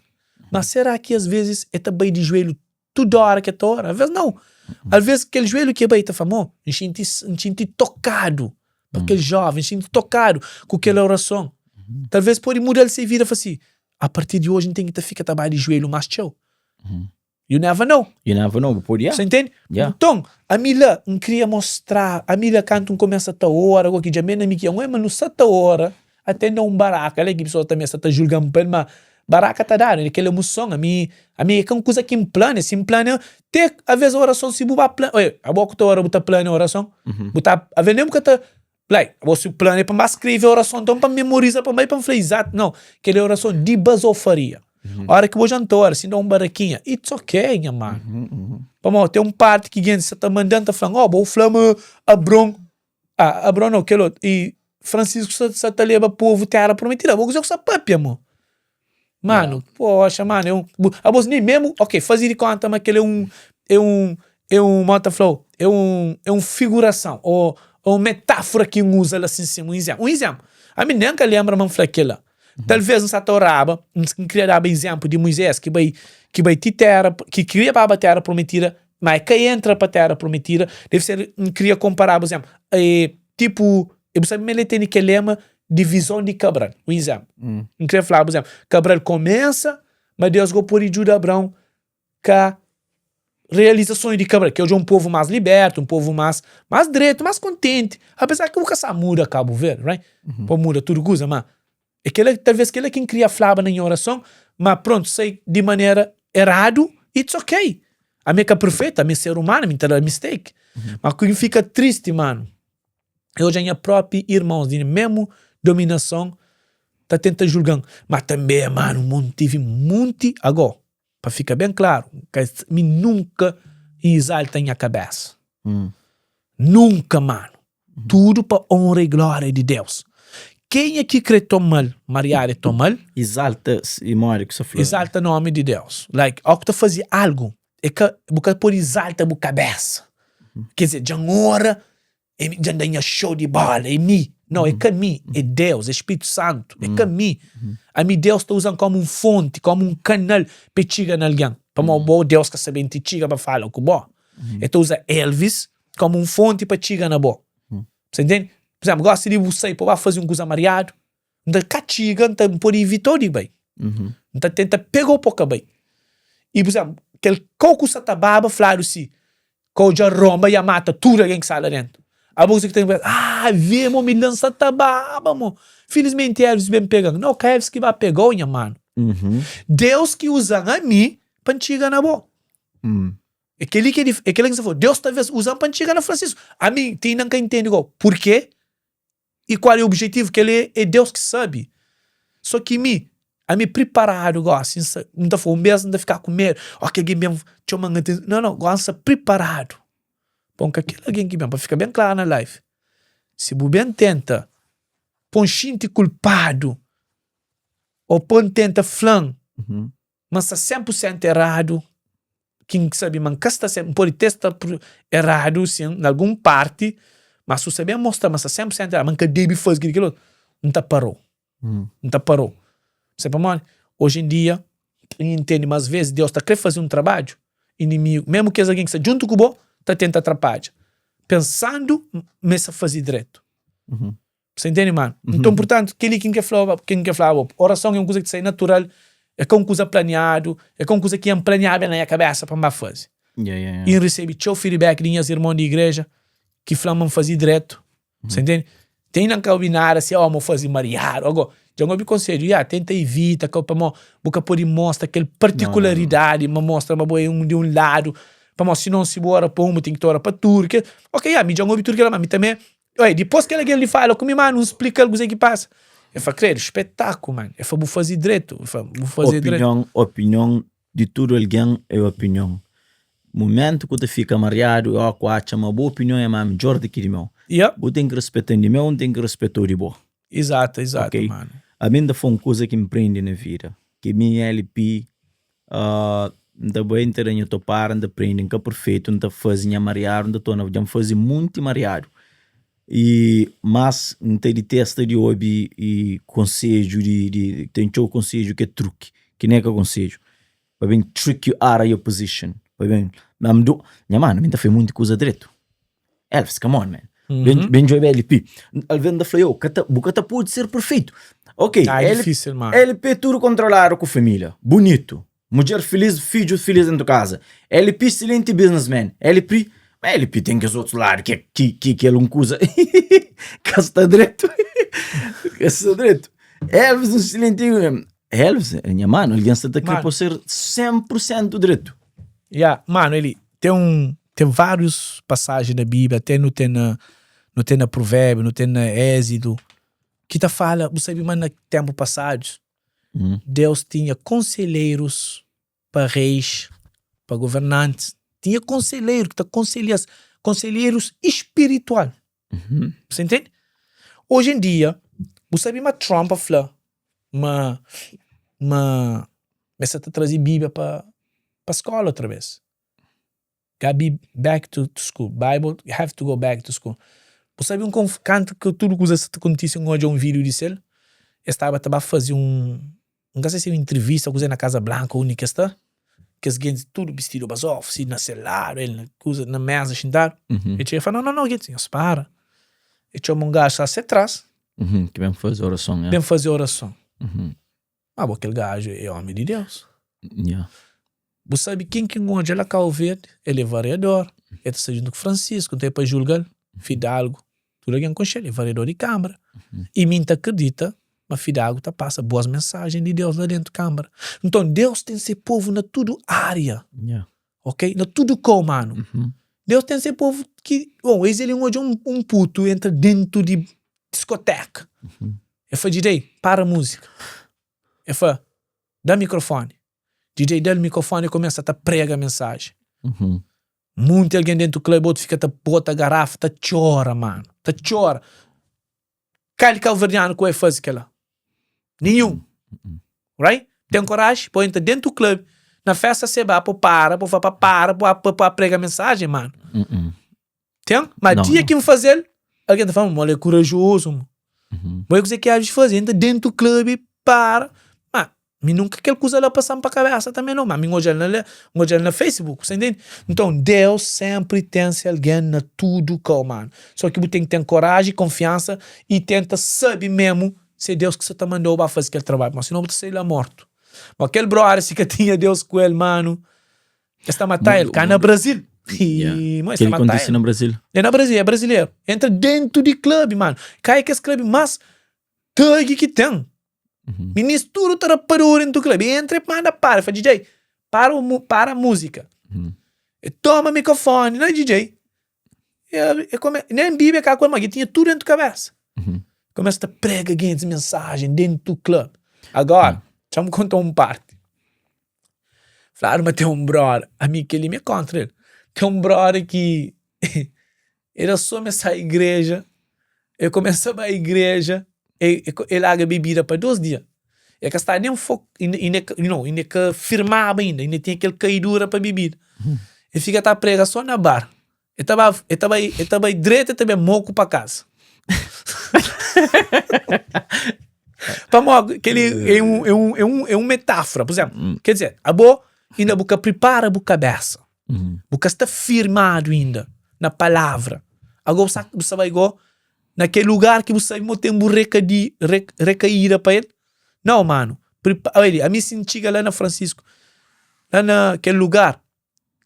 Mas será ki às vezes el ta bai di joelho tudu óra ki el ta ora? Alvês nau. Alvês kel juelhu ki el bai ta fla, Mo, N xinti, N xinti tokadu pa kel jóven, N xinti tokadu ku kel orason. Talvês pode muda-l se vida, fla si, Apartir di oji N ten ki ta fika ta bai di juelhu más txeu. You never know. You never know, bu pode, yeah. Sa intende? Yeah. Nton, ami la, N kria mostra, ami la kantu N kumesa ta ora, go ki dja me na mi ki, Oi, ma nu sa ta ora. Até na un baraka la ki pesoas ta meste ta julga-m pa el, ma baraka ta dadu, é kel emoson. Ami, ami é ka un kuza ki N plania. Si N plania, te aves orason si bu ba plania, oi, abo ku ta ora bu ta plania orason? Bu ta, aves nen bu ka ta, like, abo si bu plania pa N ba skrebe orason, nton pa N memoriza, pa N bai pa N fla izatu. Nau, kel é orason di bazofaria. Ora ki bo dja N ta ora, si N da un barakinha, it's ok, nha manu. Pamodi ten un parti ki gentis sa ta manda-m ta fla-m, oh, bo fla ma Abron Ah, Abraon nau, kel otu. I Francisco sa, sa ta leba povu tera prometida. Abo kuzê ku sa papia, mo? Mano, poxa, mano, é um, bu, abos nem mesmo, ok, faze de conta ma kel é um, é um, é um, mo ta flau, é um, é um figuração, ou, ou um metáfora ki N usa la sin sin, um exemplo, um exemplo. Ami nem ka lembra ma N fla kela. Talvez N sa ta oraba, N, N kria daba exemplo di Moisés ki bai, ki bai ti tera, ki kria baba tera prometida, Ma e ka entra pa tera prometida, deve ser, N kria konparaba, por exemplo, e, tipo, e bu sabe ma ele tene kel lema di vizon di Cabral, un exemplo. N kria fla, por exemplo, Cabral komensa, ma Deus go pode djuda Abraão ka realiza sonhu di Cabral, ki odja un povu mas libertu, un povu mas, mas dretu, mas kontenti, apesar ki bu ka sa muda Cabo Verde, right? Pa muda tudu kuza, ma É kela, talvez kela ki N kria flaba na nha orason, ma prontu, sai di manera eradu, it's ok. Ami é ka perfetu, ami é ser umanu, ami ta da mistake. Ma ku N fika tristi, manu, é odja nha propi irmons di memu dominason ta tenta julga-m. Ma tanbe, manu, mon tevi munti, ago, pa fika ben klaru, ka, mi nunka N izalta nha kabesa. Nunka, manu. Tudu pa onra i glória di Deus. Kenha ki kre toma-l, mariadu é toma-l. Izalta i modi ki sa fla. Izalta nomi di Deus. Like, ó ku ta faze algu, é ka, bu ka pode izalta bu kabesa. Quer dizer, dja N ora, é mi, dja N da nha xou di bola, é mi. Nau, é ka mi, é Deus, é Spritu Santu, é ka mi. Ami Deus ta uza-m kómu un fonti, kómu un kanal pa e txiga na algen. Pamodi bo, Deus ka sa ben ti txiga pa fala ku bo. E ta uza Elvis komu un fonti pa txiga na bo. Sa intende? Por exemplo, gosi di bu sai pa ba fazi un kuza mariadu, N ta ka txiga, N ta N pode ivitau di bai. N ta tenta pegau pa ka bai. I, por exemplo, kel kau ku sa ta baba fladu si, kau dja ronba ya mata tudu algen ki sta la dentu. Abo kuzê ki ta pensa? Ah, vê mo, mi la N sa ta baba mo. Filismenti Elvis ben pegan. Nau, ka Elvis ki ba pegau, nha manu. Deus ki uzan ami pa N txiga na bo. É kel-li ki é dif, é kel-la ki N sta fla-u. Deus talvês uza-m pa N txiga na Francisco. Ami ti inda N ka intende gó purkê i kual é objetivu. Kel-li é Deus ki sabe. Sô ki mi, Ami priparadu gosi, N sta, N ta fla, un bes N ta fika ku medu, ó ki algen ben txoma-m atenson. Nau, nau, gosi N sta priparadu pa un ka kel algen ki ben, pa fika ben klaru na life. Si bu ben tenta pô-m xinti kulpadu ô pô-m tenta fla-m ma N sta 100% eradu, ki N sabe ma N ka sta 100, N pode te sta eradu sin na algun parti, ma si bu sta ben mostra ma N sta 100% eradu, ma N ka debe faze kel-li, kel otu, N ta para-u. N ta para-u. Sabe pamodi? Oji en dia, N intende ma asves Deus ta kre faze un trabadju, inimigu, mésmu kes algen ki sta djuntu ku bo, ta tenta trapadja, pensandu ma es sta faze dretu. Bu sta intende, manu? Nton, purtantu, kel-li ki N kre fla-u, ki N kre fla-ba bo, orason é un kuza ki ta sai natural, é ka un kuza planiadu, é ka un kuza ki N planiaba na nha kabésa pa N ba faze. I N resebe txeu feedback di nhas irmon di igreja ki fla-m ma N faze dretu. Você entende? Tem na ka obi nada se ó, mo faze mariadu. Ago, dja N obi konsedju, ya, tenta ivita, ka, pamó bu ka pode mostra kel partikularidadi, ma mostra ma bo é un di un ladu, pamó sinon si bu ora pa un, bu ten ki ta ora pa tudu. Ke, ok, ya, mi dja N obi tudu kila, ma mi tanbe, oi, dipôs kel algen li fala ku mi, manu, N splika-l kuzê ki pasa. El fla, kredu, spetaku, man. El fla, bu faze dretu. El fla, bu faze dretu. Opinion, opinion di tudu algen é opinion. Mumentu ku ta fika mariadu é ó ku atxa ma bu opinion é má midjór di ki di meu. Yep. Bu ten ki rispeta-m di meu, N ten ki rispeta-u di bo. Izatu, izatu, Ok? manu. Ami N ta fla un kuza ki N prende na vida, ki mi LP, N ta bai N ta da nha topara, N ta prende, N ka perfeitu, N ta faze nha mariadu, N ta torna, dja N faze munti mariadu. I mas N ta ditesta di obi i konsedju di, di, ten txeu konsedju ki é truki, ki nen é ka konsedju, pa ben trick you out of your position, pa ben, ma mi du, nha manu, mi ta fai munti kuza dretu, Elvis, come on man, ben, ben djobe LP, alves N ta fla, yo, ka ta, bu ka ta pode ser perfeitu, ok, Ah, é L, difícil, mano. LP tudu kontroladu ku família, bunitu, Mudjer feliz, fidju feliz dentu kaza. LP excelente businessman. LP, ma LP ten kes otus ladu ki ki ki ki el un kuza ka sta dretu. Ka sta dretu. Elvis un excelente Elvis, nha mano, algen sta ta kre Mano. pa ser 100% dretu. Ya, mano, eli ten un ten várius pasajen na Bíblia, até nu ten na nu ten na Provérbiu, nu ten na Êxidu, ki ta fala, bu sabe ma na ténpu pasadus Deus tinha konselheirus pa reis, pa governantis, tinha konselheiru ki ta konselha-s, konselheirus spiritual. Você entende? Oji en dia, bu sabe ma Trump a fla ma ma ma el sa ta traze Bíblia pa pa skóla otra bês. Gotta be back to school, Bible have to go back to school. Bu sabe un konf, kantu ki tudu kuza sa ta kontise N odja un vídiu di sel, es staba ta ba faze un, N ka sai si é un intrivista o kuze na Casa Blanca undi ki es sta, kes gentis tudu bistidu bazofu si na se ladu, el na kuza na mesa xintadu, el txega el fla, no no no gentis nhos para, el txoma un gaju sta se tras, Ki ben faze orason, ben faze orason. Ma bo kel gaju é omi di Deus. Yeah. Bu sabe ken ki N odja la Kau Verde? El é variador, el ta sta djuntu ku Francisco, nton é pa julga-l. Fidalgo, tudu algen konxe-l, é variador di Kambra. I mi N ta kridita ma Fidalgo ta pasa boas mensajen di Deus la dentu Kambra. Nton, Deus ten se povu na tudu aria, Yeah. ok? Na tudu kau, manu. Deus ten se povu ki, bon, es el N odja un putu entra dentu di diskoteka. El fla, DJ, para múzika. El fla, da mikrofoni. DJ da-l mikrofoni, el kumesa ta prega mensaji. Munti algen dentu club, otu fika ta bota garafa, ta txora, manu. Ta txora. Kal kauverdianu ku el faze kela? Ninhun. Right? Ten koraji pa entra dentu club, na festa seba, pa para, pa fla pa para, pa pa prega mensaji, manu. Ten? Ma Não, dia não. ki N faze-l, algen ta fla, Mo, el é kurajozu, mo. Bo é kuzê ki Elvis faze, entra dentu club, para. Ma, mi nunka kel kuza la pasa-m pa kabesa tanbe nau, ma mi N odja-l na N odja-l na Facebook, sa intende? Nton, Deus senpri ten se algen na tudu kau, manu. So ki bu ten ki ten koraji, konfiansa i tenta sabe memu si é Deus ki sa ta manda-u ba faze kel trabadju, pamodi sinon bu ta sai la mortu. Ma kel brother si ka tinha Deus ku el, manu, Es ta mata el, ka na Brasil. Yeah. Mo, es ta Kel mata kontise el. na Brasil. É na Brasil, é brasileiro. Entra dentro di club, mano. Ka é kes club más thug ki ten. Uhum. Minis tudo ta rapadura dentro do club. Entra e manda para. Fala, DJ, para, o, para a música. Uhum. E toma microfone, não é DJ. E, e come, nem Bíblia cá com ele, mas tinha tudo dentro da cabeça. Uhum. Começa a prega gente mensagem dentro do club. Agora, Uhum. Txa-m konta un parti. Fladu ma ten un brother, ami kel-li mi é kontra el. Ten un brother ki el asumi el sai igreja, el kumesa bai igreja, el larga bebida pa dos dia. El ka staba nen fo, inda no, inda el ka firmaba inda, inda tinha kel kaidura pa bebida. El fika ta prega so na bar. El ta ba, el ta bai, el ta bai dretu, el ta ben moku pa kaza. Pamodi kel-li é un, é un, é un, é un metáfora. Pur izénplu, ker dizer, abo inda bu ka pripara bu kabésa, bu ka sta firmadu inda na palavra. Ago bu sa, bu sta bai go na kel lugar ki bu sabe ma bu ten bu rekadi, rekaída pa el. Nau, manu, pripa, oia li, ami si N txiga la na Francisco, la na kel lugar,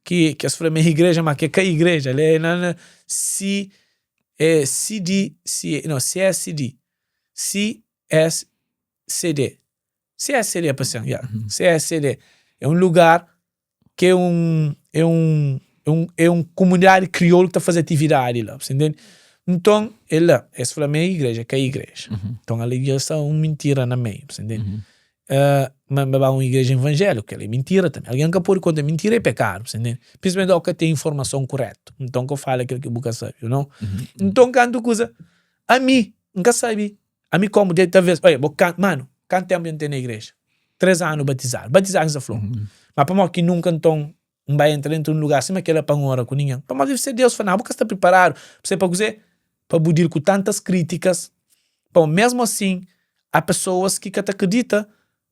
ki ki es fla ma é igreja ma ke ka igreja li é na na si é si di si no si es di si es se de si es se de pa sen ya si es se de é un lugar ke é un é un é un é un komunidadi kriolu ki ta faze atividadi la bu sta intende nton é la es fla ma é igreja ka igreja nton ali dja sta un mintira na meiu bu sta intende Ma N ba un igreja evanjéliku, kel-la é mintira tanbê. Algen ka pode konta mintira é pekadu, bu sta ntende? Prinsipalmenti óki ka ten informason kurétu. Nton, ka fala kel ki bu ka sabe, you know? Nton, kantu kuza, ami N ka sabe, ami kómu de talvês, oia, bo kan, manu, kantu ténpu dja N ten na igreja? Três anu batizadu. Batizadu N sta fla-u. Má pamodi ki nunka nton N ba entra dentu di un lugar sima kel-la pa N ora ku ningen? Pamodi debe ser Deus fla, Nau, bu ka sta priparadu. Bu sabe pa kuzê? Pa bu dil ku tantas krítikas. Pamodi mésmu asin, há pesoas ki ka ta kridita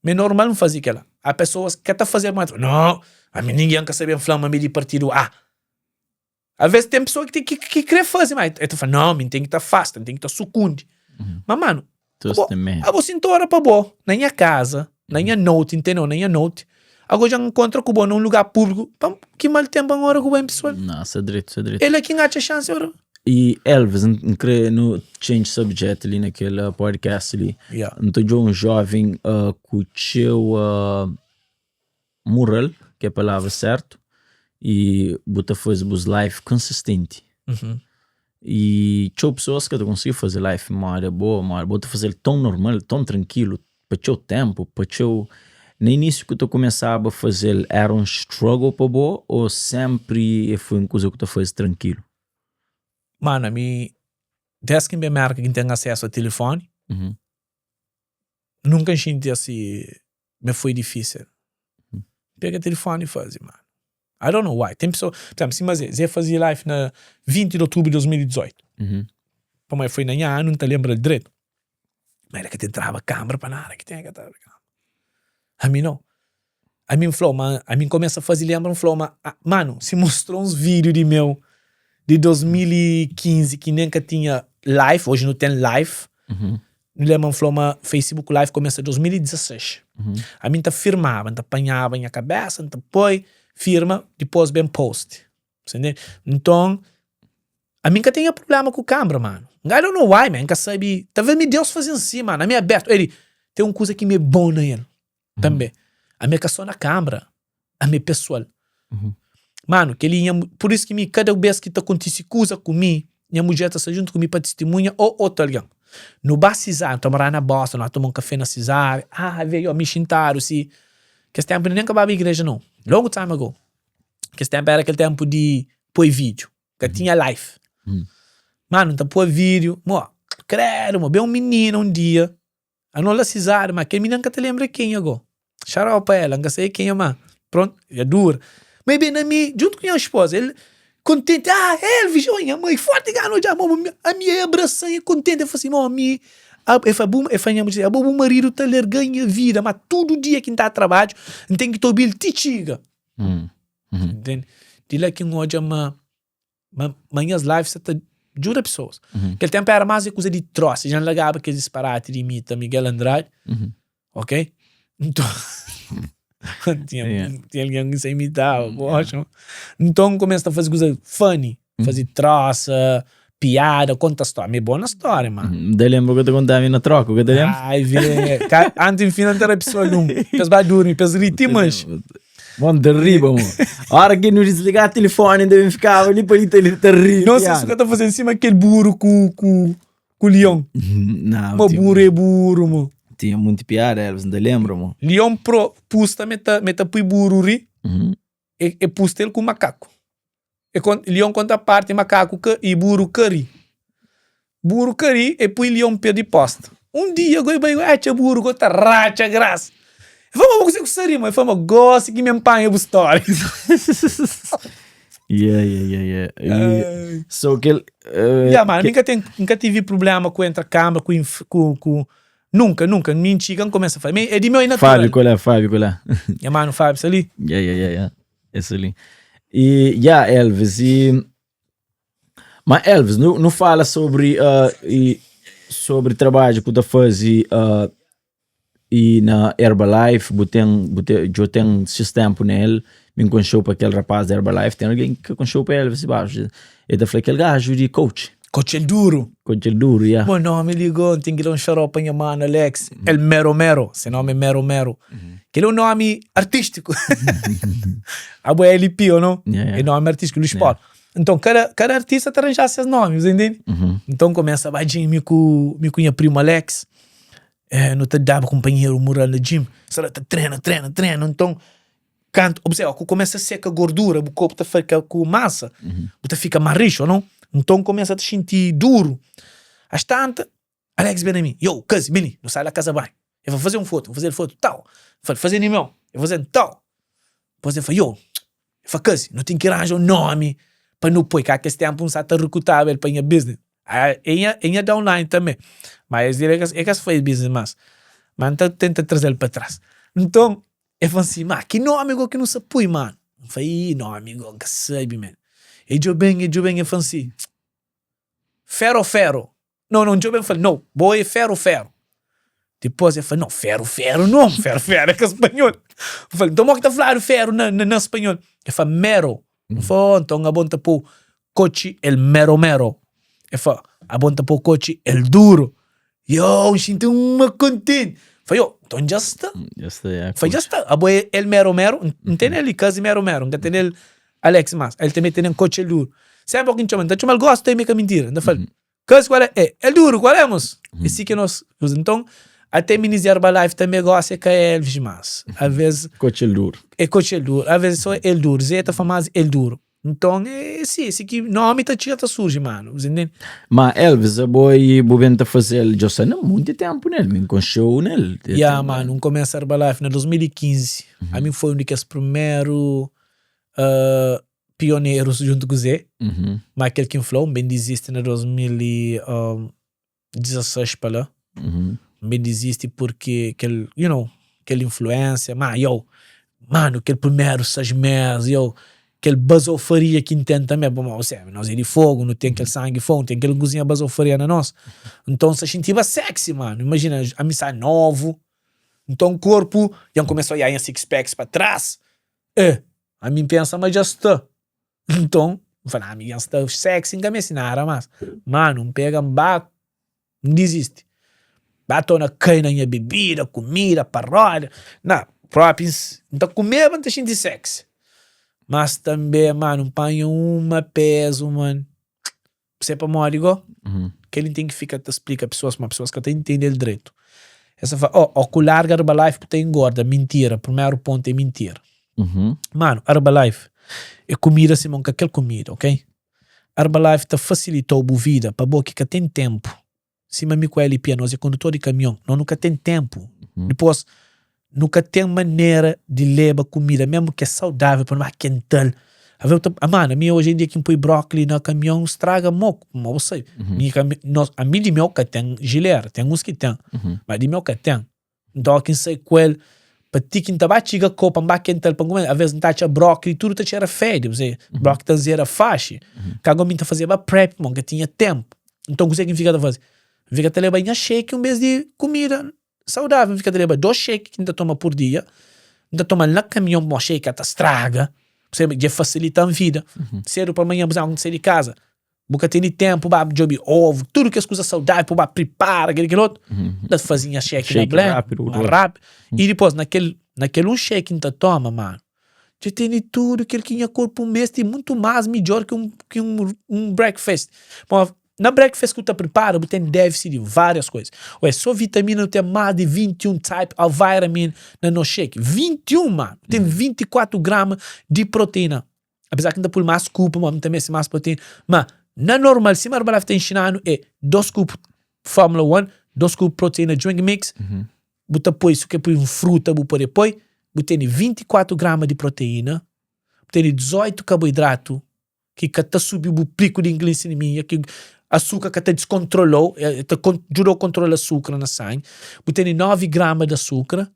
ma é normal N faze kel-la. Há pesoas ki ka ta faze ma ta fla, Nau, ami ningen ka sabe N fla ma mi é di partidu A. Alvês ten pesoa ki ki ki krê faze ma el ta fla, Nau, mi N ten ki ta afasta, N ten ki ta sukundi. Ma manu, abo, abo si N ta ora pa bo na nha kaza, na nha noti, N tene-u na nha noti, ago dja N nkontra ku bo na un lugar públiku, pa ki mal ten pa N ora ku bo en pesoal? Nau, sta dretu, sta dretu. É la ki N atxa xansi ora. E Elvis, N kre nu change subject li na kel podcast li. Yeah. N ta odja un joven ku txeu mural, ki é palavra sertu, e bu ta faze bus live konsistenti. E txeu pesoas ka ta konsigi faze live moda bo, moda bo ta fazel ton normal, ton trankilu, pa txeu ténpu, pa txeu. Na inísiu ku ta kumesaba fazel éra un struggle pa bo ô sénpri e foi un kuza ku ta faze trankilu? Mano, ami des ki N ben Merka ki N ten asesu a tilifoni, nunka N xinti asi ma foi difísil. Pega tilifoni i faze, mano. I don't know why. Ten pessoa, por exemplo, sima Zé, Zé fazia live na 20 de outubro de 2018. Pamodi foi na nha anu, N ta lenbra-l dretu. Ma el ka ta entraba kambra pa nada, ki ten ka ta abri kambra. Ami nau. Ami N fla-u ma, ami N kumesa faze lenbra, N fla-u ma, manu, si mostra uns vídiu di meu di 2015 ki nen ka tinha live, oji nu ten live, N lenbra N fla-u ma Facebook live kumesa 2016. Ami N ta firmaba, N ta panhaba nha kabesa, N ta poi, firma, dipôs ben post. Sa ntende? Nton, ami N ka tinha prubléma ku kanbra, manu. I don't know why, man, N ka sabe. Talvês mi Deus faze-m si, manu. Ami é abertu. Eli, ten un kuza ki mi é bon na el tanbê. Ami é ka sô na kanbra, ami é pesoal. Manu, kel-li nha, pur isu ki mi, kada bês ki ta kontise kuza ku mi, nha mudjer ta sta djuntu ku mi pa tistimunha ô otu algen. Nu ba Sizária, nu ta moraba na Boston, nu ba toma un kafé na Sizária. Ah, vê, mi xintadu si. Kes ténpu mi nen ka baba igreja nau. Long time ago. Kes ténpu éra kel ténpu di poi vídiu, ka tinha live. Manu, N ta poi vídiu, mo, kredu, mo, ben un minina un dia, ano la Sizária, ma kel minina N ka ta lenbra é kenha go. Shout out pa ela, N ka sabe é kenha ma prontu, dja dura. Ma el ben na mi, djuntu ku nha spoza, el kontenti, ah, Elvis, oi nha mai, forti gana odja, mo, ami el abrasan, el kontenti, el fla si, mo, ami, el fla, bu, el fla nha mudjer, abo bu maridu ta larga nha vida, ma tudu dia ki N ta trabadju, N ten ki ta obi-l ti txiga. Entende? Di la ki N odja ma ma, ma nhas live sa ta djuda pesoas. Kel tempu era más é kuza di trosa, dja N largaba kes disparati di imita Miguel Andrade, ok? Nton, tinha, tinha algen ki sa imitaba, poxa. Nton N kumesa ta faze kuza funny, faze trosa, piada, konta stória. Mi é bon na stória, mano. N ta lenbra ku ta kontaba mi na troka, ku ta lenbra? Ai, vê. Ka, antis N fina N ta da pesoa lum, pa es ba durmi, pa es ri ti manxe. Bom, ta riba, mo. Hora ki nu desligar telefone, ainda bem ficava ali pa ali ta, ta ri. Não sei se o tá fazendo cima aquele burro com, com, com o leão. Não, Mo burro é burro, mo. Tinha munti piada, Elvis, N ta lenbra, mo. Lion pro pusta me ta me ta pui buru ri, e e pusta el ku makaku. E kon lion konta parti makaku ka i buru ka ri. Buru ka ri e pui lion perdi posta. Un dia go e bai go e atxa buru go ta ratxa grasa. E fla ma bo kuse ku sta ri mo? E fla ma gosi ki mi N panha bu storia. Yeah, yeah, yeah, yeah. E, so kel uh, Yeah, mano, mi ka ten, N ka tivi problema ku entra kamba, ku, inf, ku, ku, nunka, nunka. Mi N txiga, N kumesa fala, mi, é di meu é natural. Fábio, qual é? Fábio, qual é? Nha mano Fábio sta li. Yeah, yeah, yeah, yeah. Esse ali. E, yeah, Elvis, e... Ma Elvis, nu, nu fala sobre, uh, e, sobre trabalho que tu faze uh, e na Herbalife, bu ten, bu te, djo ten xis tempo nel, mi konxeu pa kel rapaz de Herbalife, ten alguém que konxeu pa Elvis baixo. Ele ta fla kel gajo de coach. Coach el duro. Coach el duro, yeah. Bom nome ligou, tem que dar um xarope pa nha mano Alex. El Mero Mero, se nome é Mero Mero. Kel é um nome artístico. Abo é LP ou não? Yeah, yeah. É nome artístico, Luís Paulo. Então, cada, cada artista ta arranjar seus nomes, entende? Então, começa a ba gym mi ku, mi ku nha primo Alex. Eh, nu ta daba kumpanheru mural na gym. Sala ta trena, trena, trena. Então, kantu, observa, ku começa a seca gordura, bu corpo ta fica ku massa, bu ta fica mais rixo, ou não? Então, começa a te sentir duro. Às tantas, Alex ben na mi, yo, kazi, ben li, nu sai la kaza banhu. El fla, faze un fotu, N faze-l fotu, tau. El fla, faze di meu, el faze-m, tau. Dipôs el fla, yo, el fla, kazi, nu ten ki ranja un nomi pa nu poi, ka kes ténpu N sa ta rekrutaba el pa nha business. Ah, é nha, é nha downline tanbe, ma es é ka, é ka faz business más, ma N ta tenta traze-l pa tras. Nton, el fla-m si, ma ki nomi go ki nu sa poi, manu? N fla, ih, nomi go N ka sabe, man. El djobe-m, el djobe-m, el fla-m si, Fero Fero. No, no, djobe-m fla, no, bo é Fero Fero. Dipôs el fla, no, Fero Fero no, Fero Fero é ka spanhol. N fla, nton mo ki ta fladu Fero na, na, na spanhol? El fla, Mero. N fla, oh, nton abo N ta pô kotxi el mero mero. El fla, abo N ta pô kotxi el duro. Yo, N xinti uma kontenti. N fla, yo, nton dja sta. Dja sta, ya. N fla, dja sta, abo é el mero mero, N tene li kazi mero mero, N ka tene el Alex mas, el tanbe tene kotxi el duru. Senpri ki N txoma-l, N ta txoma-l gosi tanbe, ka mintira. N ta fla-l, Kazi kual é? É, el duru, kual é, mos? É si ki nos uza. Nton, ate minis di Herbalife tanbe gosi é ka Elvis mas. Aves. Kotxi el duru. É kotxi el duru. Aves é so el duru. Zé ta fla mas el duru. Nton, é si, é si ki nomi ta txiga ta surji, manu. Bu ntende? Ma Elvis, abo i bu ben ta faze-l dja sta na monti tenpu nel, mi N konxe-u nel. Ya, manu, N kumesa Herbalife na 2015. Ami foi un di kes primeru pionerus djuntu ku Zé, ma kel ki N fla-u, N ben dizisti na 2016 pa la, N ben dizisti purki kel, you know, kel influênsia, ma yo, manu, kel primeru 6 mês, yo, kel bazofaria ki N ten tanbe, pamodi bu sabe, nos é di fogu, nu ten kel sangi fogu, nu ten kel kuzinha bazofaria na nos, nton N sa xintiba sexy, manu, imajina, ami sa novu, nton korpu dja N kumesa oia nha six packs pa tras, Eh, ami N pensa ma dja sta. Nton, N fla, ami dja N sta sexy, N ka meste nada más. Manu, N pega, N ba, N dizisti. Ba torna kai na nha bebida, kumida, paródia. Na, propi N ta kumeba, N ta xinti sexy. Mas tanbe, manu, N panha uma pezu, man. Se pamodi go, kel-li N ten ki fika ta splika pesoas, ma pesoas ka ta intende-l dretu. Es ta fla, oh, ó ku larga Herbalife bu ta ingorda. Mintira, primeru pontu é mintira. Manu, Herbalife é kumida sima un ka kel kumida, ok? Herbalife ta fasilita-u bu vida pa bo ki ka ten tenpu. Sima mi ku LP, anos é kondutor di kamion, nos nu ka ten tenpu. Dipôs, nu ka ten manera di leba kumida, mésmu ki é saudável, pa nu ba kenta-l. Avê bu ta, ah, mano, ami oji en dia ki N poi brókoli na kamion, straga moku, ma bu sabe. Mi ka, nos, ami di meu ka ten jilera, ten uns ki ten, ma di meu ka ten. Nton, óki N sai ku el, pa ti ki N ta ba txiga kau pa N ba kenta-l pa N kume, avês N ta atxa brókoli tudu ta txera fedi, bu sabe, brókoli ta nzera faxi. Kantu mi N ta fazeba prep, mo N ka tinha ténpu. Nton, kuzê ki N fika ta faze? N fika ta leba nha shake un bês di kumida saudável, N fika ta leba dôs shake ki N ta toma pur dia, N ta toma-l na kamion pamodi shake ka ta straga, bu sabe, dja fasilita-m vida. Sédu pa manhan, bu sabe, N sai di kaza, Bu ka tene tenpu ba djobe ovu, tudu kes kuza saudável pa bu ba pripara kel kel otu. N ta faze nha xeki na blend, ma rápidu. I dipôs na kel na kel un xeki N ta toma, manu, dja tene tudu kel ki nha korpu meste i mutu más midjór ki un ki un breakfast. Pamodi. Na breakfast ki bu ta pripara bu ten défisi di várias kuza. Ué, sô vitamina nu ten más di 21 type of vitamin na nos shake. 21, mano! Nu ten 24 grama di proteína. Apezar ki N ta pui más scoop, ma N ta meste más proteína. Ma na normal, sima Herbalife ta inxina-nu, é 2 scoop Formula One, 2 scoop proteína drink mix, bu ta poi, si bu kre poi un fruta bu pode poi, bu tene 24 grama di proteína, bu tene 18 kaboidratu ki ka ta subi bu piku di glisemia, ki asukar ka ta diskontrola-u, el ta djuda-u kontrola asukra na sangi, bu tene 9 grama di asukra,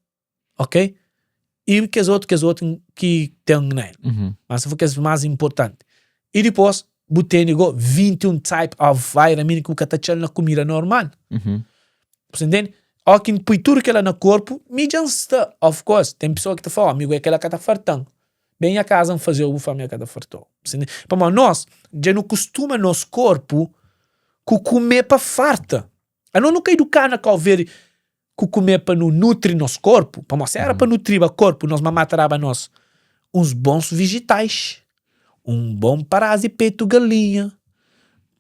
ok? I kes otu, kes otu ki ten na el. Mas se for kes más inportanti. I dipôs bu tene go 21 type of vitamin ki bu ka ta atxa-l na kumida normal. Bu sta intende? Ó ki N pui tudu kela na korpu, mi dja N sta. Of course, ten pesoa ki ta fla, ó, mi go é kela ka ta farta-m. Ben nha kaza N faze-u bu fla mi el ka ta farta-u. Bu sta intende? Pamodi nos dja nu kustuma nos korpu ku kume pa farta. Anos nu ka idukadu na Kau Verdi ku kume pa nu nutri nos korpu, pamodi si era pa nutriba korpu, nos mamá ta daba nos uns bons vijitais, un bon parás di petu galinha.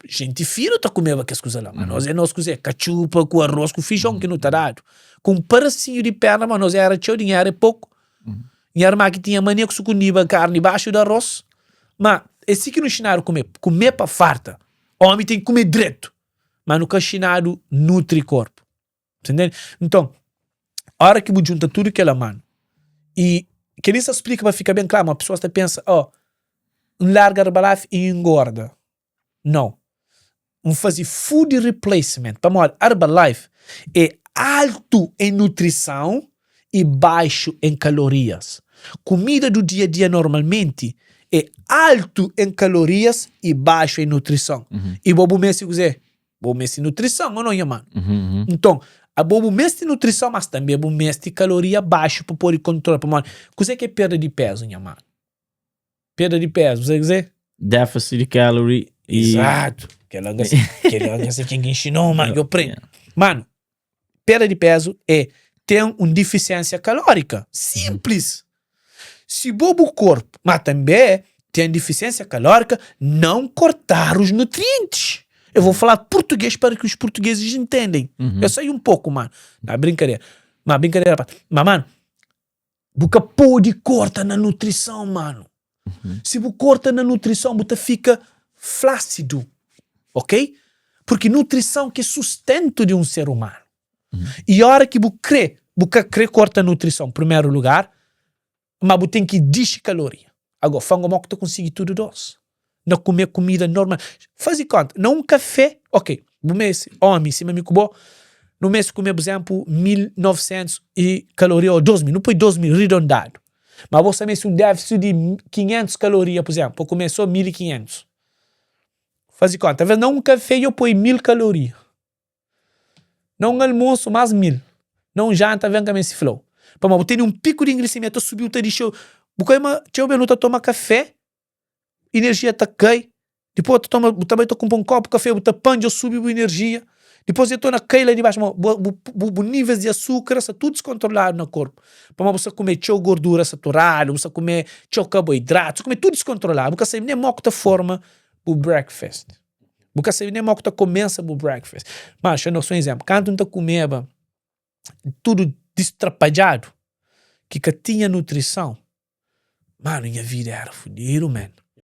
Jenti finu ta kumeba kes kuza la, ma nos é nos kuzê? Katxupa ku arroz ku fijon ki nu ta dadu, ku un parasinhu di perna, ma nos era txeu, dinheru é poku. Nha irma ki tinha mania ku sukundiba karni baxu di arroz, ma é si ki nu nxinadu kume, kume pa farta. Omi ten ki kume dretu, ma nu ka nxinadu nutri korpu. Ta ntende? Nton, ora ki bu djunta tudu kela, manu, i kel-li sta splika pa fika ben klaru, ma pesoas ta pensa, oh, N larga Herbalife i N ingorda. Nau. N faze food replacement, pamodi Herbalife é altu en nutrison i baixu en kalorias. Kumida du dia a dia normalmenti é altu en kalorias i baixu en nutrison. I bo bu meste kuzê? Bo meste nutrison, ô nau nha manu? Nton, abo bu meste nutrison, mas tanbe bu meste kaloria baxu pa pode kontrola. Pamodi, kuzê ki é perda di pezu, nha manu? Perda di pezu, bu sabe kuzê? Deficit di calorie i. Exato! Kel-la N ka sabe, kel-la N ka sabe ken ki inxinou, ma dja prende. Manu, perda di pezu é ten un difisiénsia kalórika. Sinplis! Si bo bu korpu, ma tanbe ten difisiénsia kalórika, não cortar os nutrientes. Eu vou falar português para que os portugueses entendem. Eu sei um pouco, mano. Na brincadeira. Ma brincadeira, pa. Ma, mano, bu ka pode corta na nutrição, mano. Si bu corta na nutrição, bu ta fica flácido, ok? Porque nutrição que é sustento de um ser humano. I ora ki bu kre, bu ka kre korta nutrison primeru lugar, ma bu ten ki dixi kaloria. Ago, fla-m mo ki ta konsigi tudu dos na kume kumida normal. Faze konta, na un kafe, ok, bu meste, omi sima mi ku bo, nu meste kume, pur izenplu, 1900 i kaloria o 2000, nu poi 2000 ridondadu. Ma bo sta meste un défisi di 500 kaloria, pur izenplu, pa kume so 1500. Faze konta, talvez na un kafe dja poi 1000 kaloria. Na un almosu más 1000, na un janta ben ka meste fla-u. Pamodi bu tene un piku di glisemia ta subi-u ta dixeu. Bu ka ma txeu bes nu ta toma kafé, inerjia ta kai, dipôs ta toma bu ta bai ta kunpra un kopu kafé bu ta pan dja subi bu inerjia, dipôs dja torna kai la di baxu pamodi bu bu níveis di asukra sta tudu diskontroladu na korpu. Pamodi bu sta kume txeu gordura saturadu, bu sta kume txeu karboidratu, bu sta kume tudu diskontroladu, bu ka sabe nen mo ku ta forma bu breakfast. Bu ka sabe nen mo ku ta kumesa bu breakfast. Ma, xa no, so un izénplu, kantu N ta kumeba tudu distrapadjadu, ki ka tinha nutrison, manu, nha vida éra fudidu, man.